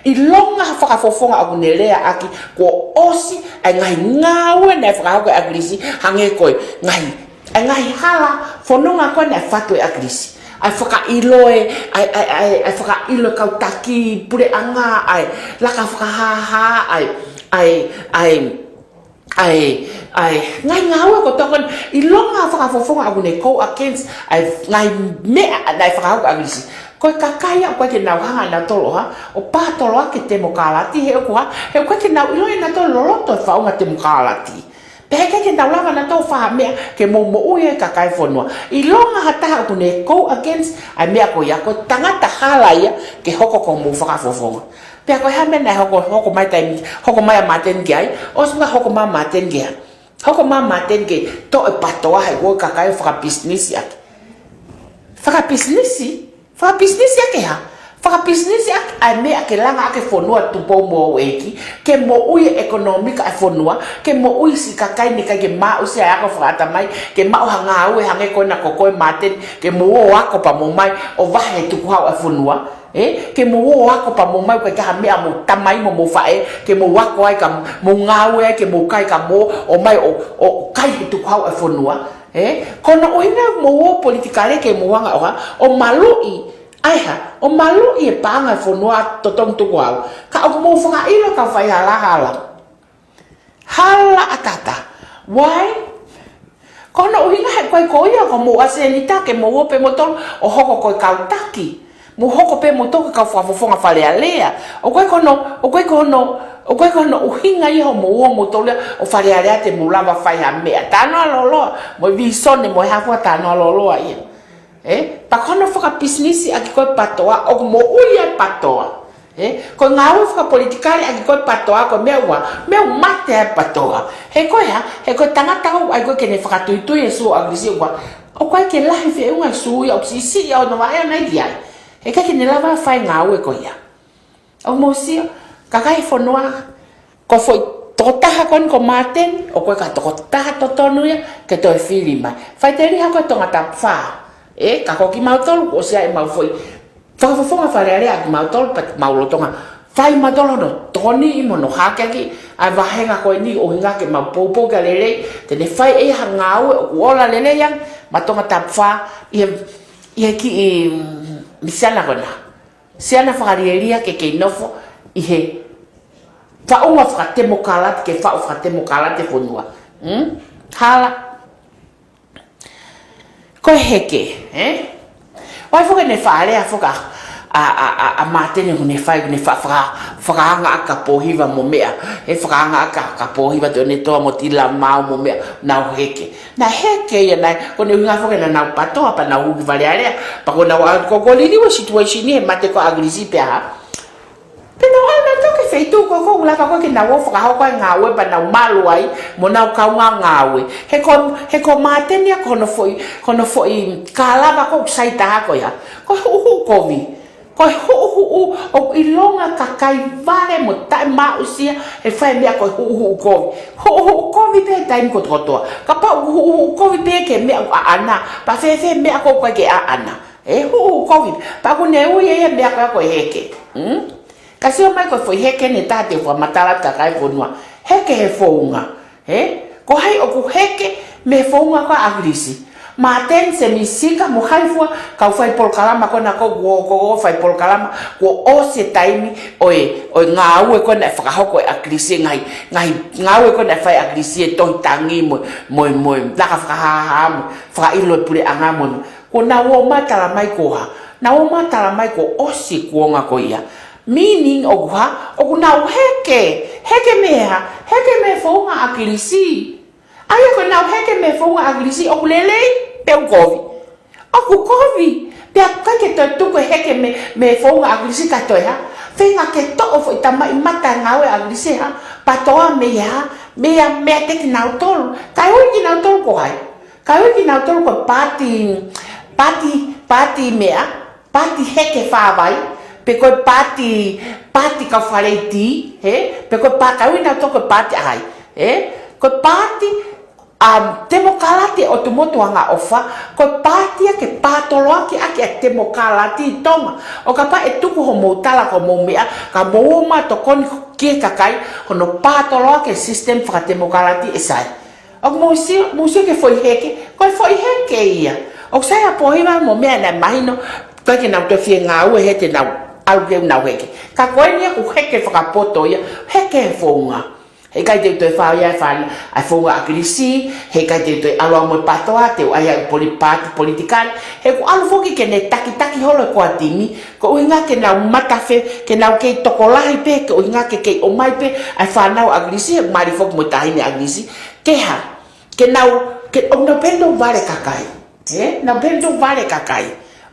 ʻIlonga ha fakafofonga ʻoku ne leaʻaki, kuo ʻosi ʻa e ngaahi ngāue naʻe fakahoko ʻe ʻAkilisi, hangē ko e ngaahi, ʻa e ngaahi hala fononga ko ē naʻe fatu ʻe ʻAkilisi. ʻA e fakaʻilo e, ʻa e, ʻa e, ʻa e, ʻa e fakaʻilo e kau taki puleʻanga, ʻa e laka fakahāhā, ʻa e, ʻa e, ʻa e, ʻa e, ʻa e ngaahi ngāue kotoa ko eni, ʻilonga ha fakafofonga ʻoku ne go against ʻa e ngaahi meʻa naʻe fakahoko ʻe ʻAkilisi. Ko e kakai ia ʻoku ʻikai ke nau hanga ʻe nautolu ʻo ha, ʻo pātoloaki e temokalati, he ʻoku hā, he ʻoku ʻikai ke nau ʻilo ʻe nautolu e loloto e faʻunga temokalati. Pea he ʻikai ke nau lava nautolu ʻo fai ha meʻa ke mou moʻui ai e kakai e fonua. ʻIlonga ha taha ʻoku ne go against ʻa e meʻa ko ia, ko e tangata hala ia ke hoko ko homou fakafofonga. Pea ko e hā e meʻa naʻe hoko, hoko mai taimi, hoko mai ʻa Māteni ki ai, ʻosi pē ia hoko mai ʻa Māteni ki ai. Hoko mai ʻa Māteni ke toʻo e patoa he ko e kakai ʻo fakapisinisi ʻaki. Fakapisinisi? Fakapisinisi ʻaki e hā? Fakapisinisi ʻaki ʻa e meʻa ke langa ʻaki e fonua Tupou mo Houʻeiki, ke moʻui e ʻekonōmika e fonua, ke moʻui siʻi kakai ni ʻikai ke maʻu siʻa ako fakaʻatamai, ke maʻu ha ngāue hangē ko ena ko koe Māteni, ke mou ō ʻo ako pea mou ō mai ʻo vahe e tukuhau e fonua. Ē, ke mou ō ʻo ako pea mou ō mai ʻikai ke ʻi ai ha meʻa mou tamai mo mou faʻē, ke mou ako ai ka mou ngāue ai, ke mou kai ka mou ō mai ʻo, ʻo kai e tukuhau e fonua. Ē, ko hono ʻuhinga mou ō politikale ke mou hanga ʻo hā, ʻo maluʻi, ʻa e hā, ʻo maluʻi e paʻanga e fonua totongi tukuhau. Ka ʻoku mou fakaʻilo e kau faihalahala. Hala ʻatā. Why? Ko hono ʻuhinga he ko e ko ia ko homou ʻasenita ke mou ō pē moutolu ʻo hoko ko e kau taki. Mou hoko pē moutolu ko e kau fakafofonga Fale Alea. ʻOku ʻikai ko hono, ʻoku ʻikai ko hono, ʻoku ʻikai ko hono ʻuhinga ia hoʻomou ō moutolu ia ʻo Fale Alea te mou lava fai ha meʻa. Talanoa lōloa, mo e visone, mo e hā fua, talanoa lōloa ia. Ē, pea ko hono fakapisinisi ʻaki ko ē e patoa, ʻoku moʻui ai e patoa. Ē, ko e ngāue fakapolitikale ʻaki ko ē e patoa, ko e meʻa ua, meʻa ʻoku mate ai e patoa. He ko e hā, he ko e tangata ʻoku ʻai ko ē ke ne fakatuitui e sū ʻo ʻAkilisi ʻoku, ʻoku ʻikai ke lahi feʻunga e sū ia, ʻoku siʻisiʻi ʻa hono vaʻe ʻo nai ki ai. He ʻikai ke ne lava fai e ngāue ko ia. ʻOku mou sio, kakai e fonua, ko e foʻi tokotaha ko eni ko Māteni, ʻoku ʻikai ko e tokotaha totonu ia ke toe fili mai. Faʻiteliha ko ē Tongatapu fā. Ē, ka ko kimautolu, kuo ʻosi ʻi ai ʻemau foʻi fakafofonga Fale Alea ʻa kimautolu, pea mau lolotonga fai mautolu hono tokoniʻi mo hono hakeakiʻi ʻa e vāhenga ko eni, ʻuhinga ke mau poupou ki ai lelei, te ne fai ʻe ia ha ngāue ʻoku ola lelei ange maʻa Tongatapu fā, ʻi he, ʻi he kiʻi, mm, siana ko ena. Siana fakalielia ke kei nofo ʻi he faʻunga fakatemokalati, ke faʻu fakatemokalati e fonua. Hmm? Hala. Ko e heke, ē? ʻOku ʻi ai foki ʻene fakalea foki ʻa, ʻa, ʻa, ʻa, ʻa Māteni ʻoku ne fai, ʻoku ne fa-, faka-, fakaanga ʻaki ʻa Pōhiva mo meʻa. Ē, fakaanga ʻaki ʻa, ʻa Pōhiva, Tuʻiʻonetoa mo Tilamau mo meʻa, nau heke. Naʻe heke ia naʻe, ko hono ʻuhinga foki naʻa nau patoa, pea nau hū ki Fale Alea, pea ko ʻenau ʻalu ko ē ʻo liliu e situation he mate ko ē ʻa ʻAkilisi pea hā. Pea nau ʻalu nautolu ki he feituʻu ko ē ʻoku lava ko ē ke nau ō ʻo fakahoko ai e ngāue pea nau malu ai mo honau kaungā ngāue. He ko, he ko Māteni ia ko hono foʻi, ko hono foʻi kalava ko ē ʻoku sai taha ko ia. Ko e huʻuhuʻu kovi. Ko e huʻuhuʻu ʻoku ʻilonga kakai vale mo taʻemaʻusia he fai meʻa ko e huʻuhuʻu kovi. Huʻuhuʻu kovi pē taimi kotokotoa. Kapau huʻuhuʻu kovi pē ke meʻa ʻaʻana, pea fēfē meʻa ko ē ʻoku ʻikai ke ʻaʻana. ʻE huʻuhuʻu kovi. Pea ʻoku ne ui ia meʻa ko ē ko e heke. Hmm? Ka sio mai ko e foʻi heke eni ʻe taha te u fakamatala atu kakai fonua. Heke he founga. He? Ko hai ʻoku heke mei he founga ko ē ʻa ʻAkilisi? Māteni Sēmisi Sika mo hai fua kau fai polokalama ko ena ko ē ʻoku, ko, ko fai polokalama kuo ʻosi e taimi ʻo e, ʻo e ngāue ko ē naʻe fakahoko ʻe ʻAkilisi, ngaahi, ngaahi ngāue ko ē naʻe fai ʻe ʻAkilisi, e tohi tangi mo, mo, mo, laka fakahāhā mo, fakaʻilo e puleʻanga mo, kuo nau ō mai ʻo tala mai ko e hā? Nau ō mai ʻo tala mai kuo ʻosi e kuonga ko ia. Meaning ʻoku hā? ʻOku nau heke, heke mei he hā? Heke mei he founga ʻa ʻAkilisi. ʻA ia ko ʻenau heke mei he founga ʻa ʻAkilisi, ʻoku lelei pe ʻoku kovi? ʻOku kovi. Pea ʻikai ke toe tuku e heke mei, mei he founga ʻa ʻAkilisi kae toe hā? Feinga ke toʻo foʻi tamaʻimata e ngāue ʻa ʻAkilisi hā? PATOA mei he hā? Mei he meʻa kiate kinautolu. Kae ui kinautolu ko hai? Kae ui kinautolu ko e paati, paati, paati meʻa, paati heke fāvai, pe ko e paati, paati kau faleiti, he? Pe ko e pā-, kae ui kinautolu ko e paati ʻa hai? He? Ko e paati, um, temokalati ʻotu motu angaʻofa, ko e paati ia ke pātoloaki ʻaki ʻa e temokalati ʻi Tonga. ʻO kapau ʻe tuku hoʻomou tala ko hoʻomou meʻa, ka mou ō mai ʻo tokoni ki he kakai, hono pātoloaki e system fakatemokalati, ʻe sai. ʻOku mou sio, mou sio ki he foʻi heke, ko e foʻi heke ia. ʻOku sai ʻa Pōhiva mo e meʻa naʻe mahino, ʻikai ke nau toe fie ngāue he te nau ʻalu ke nau heke. Ka ko eni ia ʻoku heke fakapoto ia, heke he founga. Heʻikai te u toe fai ʻa e fānau, ʻa e founga ʻa ʻAkilisi, heʻikai te u toe ʻalu au mo e PATOA, te u ʻai ʻa e poli-, paati politikale, he ʻoku ʻalu foki ke ne takitaki holo e core team, ko e ʻuhinga ke nau matafe, ke nau kei tokolahi pē, ko e ʻuhinga ke kei ʻomai pē ʻa e fānau ʻa ʻAkilisi, he mali foki mo e taʻahine ʻa ʻAkilisi, ke hā? Ke nau, ke, ʻoku nau pehē nau vale kakai. He? Nau pehē nau vale kakai.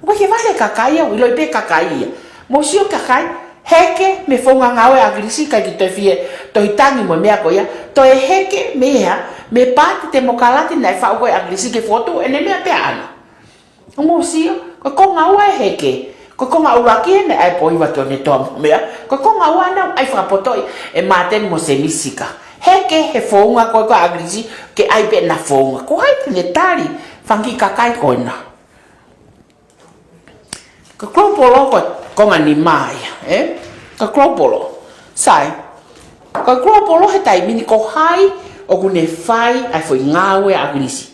ʻOku ʻikai ke vale kakai ia, ʻoku ʻiloʻi pē kakai ia. Mou sio kakai, heke mei he founga ngāue ʻa ʻAkilisi, ʻikai ke toe fie tohi tangi mo e meʻa ko ia. Toe heke mei he hā? Mei he paati temokalati naʻe faʻu ko ē ʻe ʻAkilisi ke fotu ʻene meʻa pē ʻaʻana. ʻOku mou sio, ko e konga ua e heke. Ko e konga ʻuluaki eni ʻa e Pōhiva Tuʻiʻonetoa mo e meʻa. Ko e konga ua naʻe ʻai fakapotoʻi ʻe Māteni mo Sēmisi Sika. Heke he founga ko ē ko ē ʻa ʻAkilisi, ke ʻai pē ʻena founga. Ko hai te ne tali, fanga kiʻi kakai ko ena? Ko e global ko e konga nima ia, ē? Ko e global. Sai. Ko e global he taimi ni, ko hai ʻoku ne fai ʻa e foʻi ngāue ʻa ʻAkilisi?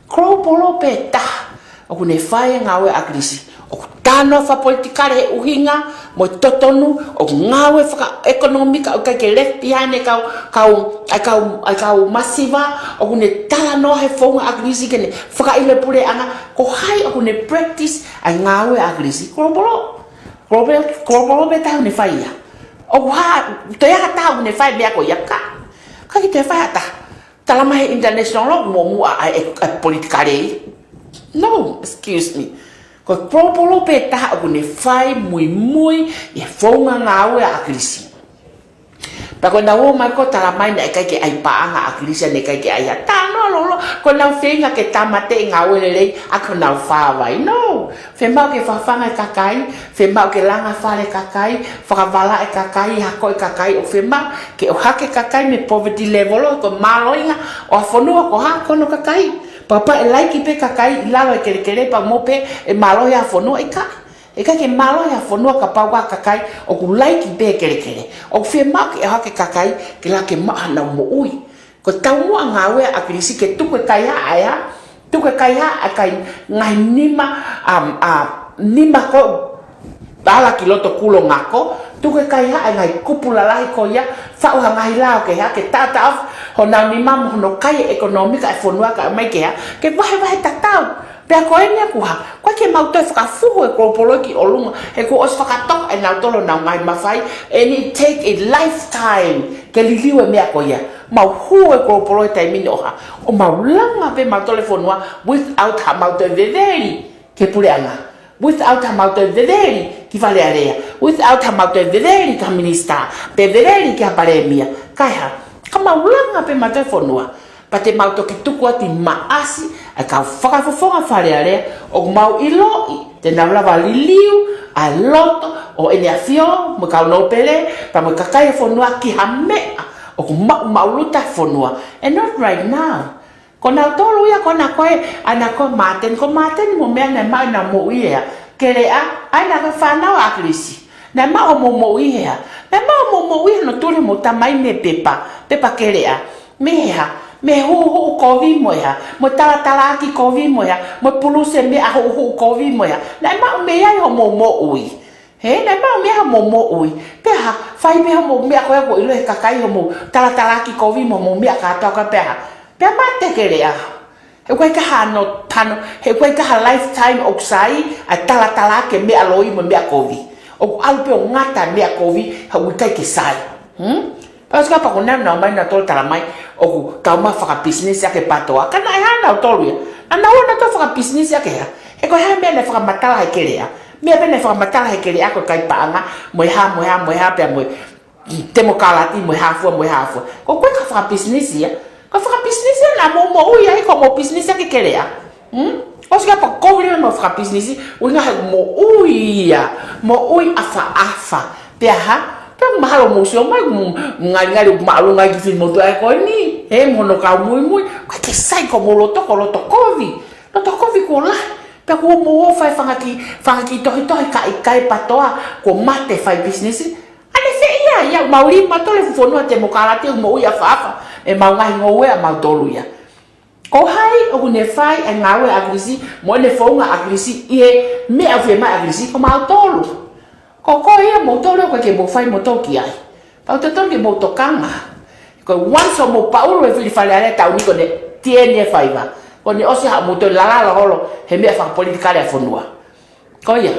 Global pē taha ʻoku ne fai e ngāue ʻa ʻAkilisi. ʻOku talanoa fakapolitikale he ʻuhinga mo e totonu, ʻoku ngāue fakaʻekonōmika, ʻoku ʻikai ke left behind e kau, kau, ʻa e kau, ʻa e kau masiva, ʻoku ne talanoa he founga ʻa ʻAkilisi ke ne fakaʻilo e puleʻanga, ko hai ʻoku ne practice ʻa e ngāue ʻa ʻAkilisi? Global. Global, global pē taha ʻoku ne fai ia. ʻOku hā, toe ʻi ai ha taha ʻoku ne fai e meʻa ko ia? ʻIkai. ʻIkai ke toe fai ha taha. Tala mai he international law, muʻomuʻa ʻa e, ʻa e politikale. No, excuse me. Ko e global pē taha ʻoku ne fai muimui ʻi he founga ngāue ʻa ʻAkilisi. Pea ko ʻenau ō mai ko ē ʻo tala mai naʻe ʻikai ke ʻai paʻanga ʻa ʻAkilisi, naʻe ʻikai ke ʻai ha tano lolo, ko ʻenau feinga ke tāmateʻi e ngāue lelei ʻaki honau fāvai. No. Fiemaʻu ke fafanga e kakai, fiemaʻu ke langa fale e kakai, fakavalaʻi e kakai, hako e kakai, ʻoku fiemaʻu ke ʻohake e kakai mei he poverty level, ko e mālohinga ʻo e fonua ko e hā? Ko hono kakai. Pea kapau ʻe laiki pē kakai ʻi lalo e kelekele pea mo pē ʻe mālohi ʻa e fonua? ʻIkai. ʻIkai ke mālohi ʻa e fonua kapau ko e kakai ʻoku laiki pē e kelekele. ʻOku fiemaʻu ke ʻohake e kakai ke lava ke maʻu haʻanau moʻui. Ko e taumuʻa ngāue ʻa ʻAkilisi ke tuku e kaihaʻa ia, tuku e kaihaʻa e kai ngaahi nima, um, a, nima ko ē ʻoku ala ki loto kulo ngako, tuku e kaihaʻa e ngaahi kupu lalahi ko ia, faʻu ha ngaahi lao ke hā, ke taʻotaʻo honau nima mo hono kai e ʻekonōmika e fonua kae ʻomai ke hā, ke vahevahe tatau. Pea ko eni ʻoku hā, ʻoku ʻikai ke mau toe fakafuhu e global ki ʻolunga, he kuo ʻosi fakatoka ʻe nautolu honau ngaahi mafai, and it take a lifetime ke liliu e meʻa ko ia. Mau hū e global he taimi ni ʻo hā, ʻo mau langa pē mautolu e fonua without haʻamau toe veveli ki he puleʻanga. Without haʻamau toe veveli ki Fale Alea. Without haʻamau toe veveli ki ha minisitā. Pe veveli ki ha palēmia. Kae hā, ka mau langa pē mautolu e fonua. Pea te mau toki tuku atu ʻi maʻasi ʻa e kau fakafofonga Fale Alea, ʻoku mau ʻiloʻi Te nau lava liliu ʻa e loto ʻo ʻEne ʻAfio mo e kau nōpele, pea mo e kakai e fonua ki ha meʻa ʻoku maʻumaʻuluta fonua. And not right now. Ko nautolu ia ko ena ko ē, ʻa ena ko Māteni, ko Māteni mo meʻa naʻe maʻu ʻenau moʻui ʻi hea? Keleʻa. ʻA ena ko e fānau ʻa ʻAkilisi, naʻe maʻu hoʻomou moʻui ʻi hea? Naʻe maʻu hoʻomou moʻui ʻi hono tuli hoʻomou tamai mei he pepa, pepa keleʻa. Mei hea? Mei he huʻuhuʻu kovi mo hea? Mo e talatalaaki kovi mo hea? Mo e pulusi meʻa huʻuhuʻu kovi mo hea? Naʻe maʻu mei ai hoʻomou moʻui. He, naʻe maʻu mei ai hoʻomou moʻui. Pea hā, fai mei hoʻomou meʻa ko ē kuo ʻilo ʻe he kakai hoʻomou talatalaaki kovi mo hoʻomou meʻa kātoa ko ē pea hā? Pea mate keleʻa. He ʻoku ʻikai ke hano tano, he ʻoku ʻikai ke ha lifetime ʻoku sai ʻa e talatalaaki e meʻa loi mo e meʻa kovi. ʻOku ʻalu pē ʻo ngata e meʻa kovi, he ʻoku ʻikai ke sai. Hmm? Pea ʻosi ka pea ko nautolu naʻa nau ō mai nautolu ʻo tala mai ʻoku tau ma fakapisinisi ʻaki e PATOA. Ka naʻe hā nautolu ia? Naʻa nau ō nautolu ʻo fakapisinisi ʻaki e hā? He ko e hā e meʻa naʻe fakamatala he keleʻa? Meʻa pē naʻe fakamatala he keleʻa ko e kai paʻanga, mo e hā, mo e hā, mo e hā, pea mo e temokalati, mo e hā fua, mo e hā fua. Ko e ko e ka fakapisinisi ia. Ka fakapisinisi ia naʻa mou moʻui ai, ko hoʻomou pisinisi ʻaki e keleʻa. Hmm? ʻOsi ka pea ko e lele mo fakapisinisi, ʻuhinga he moʻui ia, moʻui ʻafaʻafa. Pea hā? Pea mahalo mou sio mai, mo ngalingali ʻoku māʻolunga ai ki he finemotuʻa ko eni, he mo hono kau muimui, ʻoku ʻikai ke sai, ko hoʻomou loto ko e loto kovi. Loto kovi kuo lahi. Pea kuo mou ō ʻo fai fanga kiʻi, fanga kiʻi tohitohi ka ʻikai PATOA, kuo mate fai pisinisi. ʻAnefē ia, ia mau lima tole fu fonua temokalati ʻoku moʻui ʻafaʻafa ʻemau ngaahi ngoue ʻamautolu ia. Ko hai ʻoku ne fai e ngāue ʻa ʻAkilisi, mo ʻene founga ʻa ʻAkilisi, ʻi he meʻa ʻoku fiemaʻu ʻe ʻAkilisi, ko mautolu. Ko koe ia moutolu ʻoku ʻikai ke mou fai moutolu ki ai. Pea ʻoku totonu ke mou tokanga. Ko e once ʻoku mou paʻulu e fili Fale Alea taʻu ni ko ʻene tieni e faiva. Ko ʻene ʻosi haʻamou toe lalalo holo he meʻa fakapolitikale ʻa e fonua. Ko ia.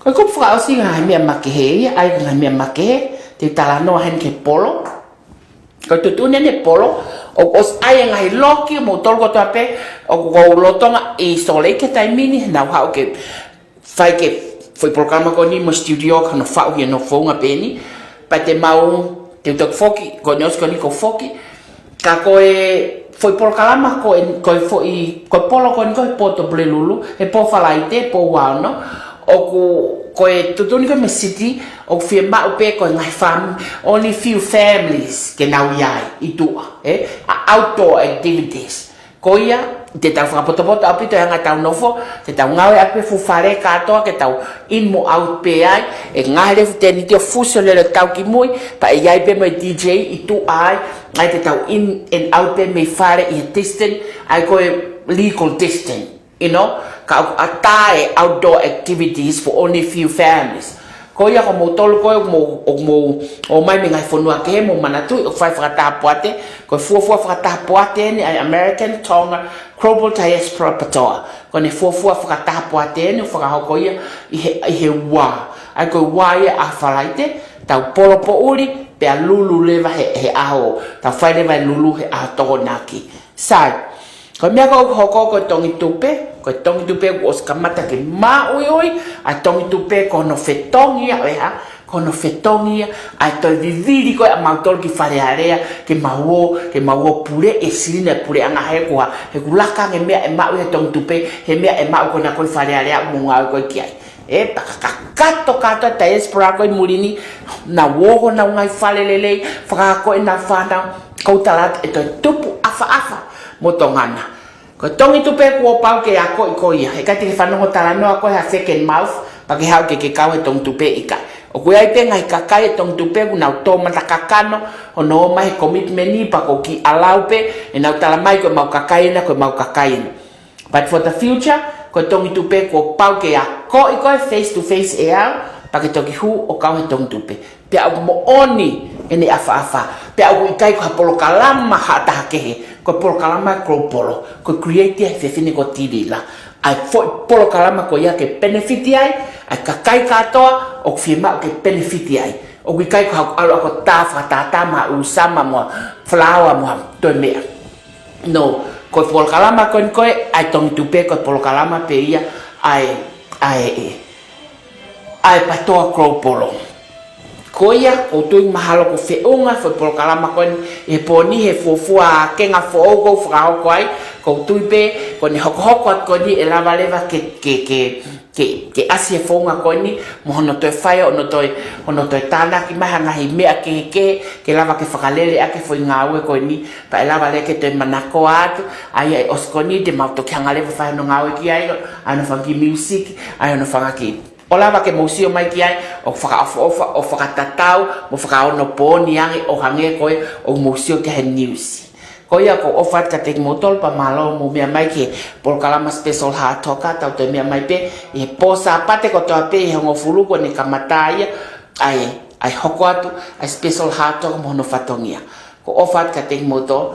Ko e kupu fakaʻosi ngaahi meʻa makehe ia, ʻa e ngaahi meʻa makehe, te u talanoa heni ki he polo. Ko e tuʻutuʻuni ʻeni e polo, ʻoku ʻosi ʻai e ngaahi loki, moutolu kotoa pē ʻoku lolotonga ʻi Salt Lake he taimi ni, nau haʻu ke fai ki he foʻi polokalama ko eni mo e studio ka nau faʻu ia ʻenau founga pē eni. Pea te mau, te u toki foki, ko ʻene ʻosi ko eni ʻoku ou foki. Ka ko e foʻi polokalama ko e, ko e foʻi, ko e polo ko eni ko e pō Tupulelulu, he pō Falaite, pō ua ono, ʻoku, ko e tuʻutuʻuni ko ē mei he city, ʻoku fiemaʻu pē ko e ngaahi fam-, only few families ke nau ʻi ai ʻi tuʻa, ē? ʻA outdoor activities. Ko ia, te tau fakapotopoto ʻaupito e anga ʻetau nofo, te tau ngāueʻaki pē fuʻu fale kātoa, ke tau in mo out pē ai, e ngaahi lefu tēniti ʻo fusi ʻo lele ʻo tau ki mui, pea ʻe ʻi ai pē mo e D J ʻi tuʻa ai, ʻa ia te tau in and out pē mei fale ʻi he distance, ʻa ia ko e legal distance, you know, ka ʻoku ʻatā e outdoor activities for only few families. Ko ia ko moutolu ko ē, mou, ʻoku mou ō mai mei he ngaahi fonua kehe, mou manatuʻi ʻoku fai fakataha poate, ko e fuofua fakataha poate ʻeni ʻa e American Tonga Global Diaspora PATOA. Ko ʻene fuofua fakataha poate ʻeni ʻoku fakahoko ia ʻi he, ʻi he ua. ʻA ia ko e ua ia ʻa Falaite, tau polo poʻuli, pea lulu leva he, he ʻaho, tau fai leva e lulu he ʻaho Tokonaki. Sai. Ko e meʻa ko ē ʻoku hoko ko e tongi tupe, ko e tongi tupe kuo ʻosi kamata ke māʻuiʻui, ʻa e tongi tupe ko hono fetongi ia ʻo e hā, ko hono fetongi ia ʻa e toe vivili ko ē ʻamautolu ki Fale Alea, ke mau ō, ke mau ō puleʻi e silini e puleʻanga he kuo hā, he kuo laka ange e meʻa ʻe maʻu he tongi tupe, he meʻa ʻe maʻu ko ena ko ē ʻi Fale Alea ʻoku mou ngāue ko ē ki ai. ʻE, pea ka kakato kātoa e diaspora ko ē ʻi muli ni, nau ō ki honau ngaahi fale lelei, fakahā ko ē ʻenau fānau, ʻoku ou tala atu ʻe toe tupu ʻafaʻafa mo Tonga na. Ko e tongi tupe kuo pau ke akoʻi ko ia, he ʻikai te ke fanongo talanoa ko ē ha second mouth, pea ke haʻu ke ke kau he tongi tupe, ʻikai. ʻOku ʻi ai pē ngaahi kakai e tongi tupe, ʻoku nau tō mata kakano, hono ō mai he commitment ni, pea ʻoku ou kiʻi allow pē, ʻenau tala mai ko ʻemau kakai ena, ko ʻemau kakai ena. But for the future, ko e tongi tupe kuo pau ke akoʻi ko ē face to face ʻe au, pea ke toki hū ʻo kau he tongi tupe. Pea ʻoku moʻoni ʻene ʻafaʻafa. Pea ʻoku ʻikai ko ha polokalama ha taha kehe, ko e polokalama global, ko e create ia ʻe he fefine ko Tilila. ʻA e foʻi polokalama ko ia ke benefit ai ʻa e kakai kātoa ʻoku fiemaʻu ke benefit ai. ʻOku ʻikai ko ha ʻalu ʻo tā fakatātā mo ha ʻū sama mo ha flower mo ha toe meʻa. No, ko e polokalama ko eni ko ē ʻa e tongi tupe, ko e polokalama pē ia ʻa e, ʻa e, ʻa e PATOA Global. Ko ia, ʻoku ou tui mahalo ʻoku feʻunga e foʻi polokalama ko eni ʻi he pō ni he fuofua kenga foʻou ʻoku fakahoko ai, Ko u tui pē, ko ʻene hokohoko atu ko eni ʻe lava leva ke, ke, ke, ke, ke ʻasi e founga ko eni, mo hono toe fai, hono toe, hono toe tānaki mai ha ngaahi meʻa kehekehe, ke lava ke fakalele ʻaki e foʻi ngāue ko eni, pea ʻe lava leva ke toe manakoa atu, ʻa ia ʻe ʻosi ko eni, te mau toki hanga leva fai hono ngāue ki ai, ʻa hono fanga kiʻi music, ʻa hono fanga kiʻi. ʻO lava ke mou sio mai ki ai, ʻo fakaʻofoʻofa, ʻo fakatatau, mo fakaonopooni ange, ʻo hangē ko ē, ʻoku mou sio ki he news. Ko ia ʻoku ou ʻofa atu kiate kimoutolu pea mālō hoʻomou meʻa mai ki he polokalama Special Hā Toka, tau toe meʻa mai pē, ʻi he pō Sāpate kotoa pē ʻi he hongofulu kuo ne kamata ia, ʻa e, ʻa e hoko atu, ʻa e Special Hā Toka mo hono fatongia. ʻOku ou ʻofa atu kiate kimoutolu,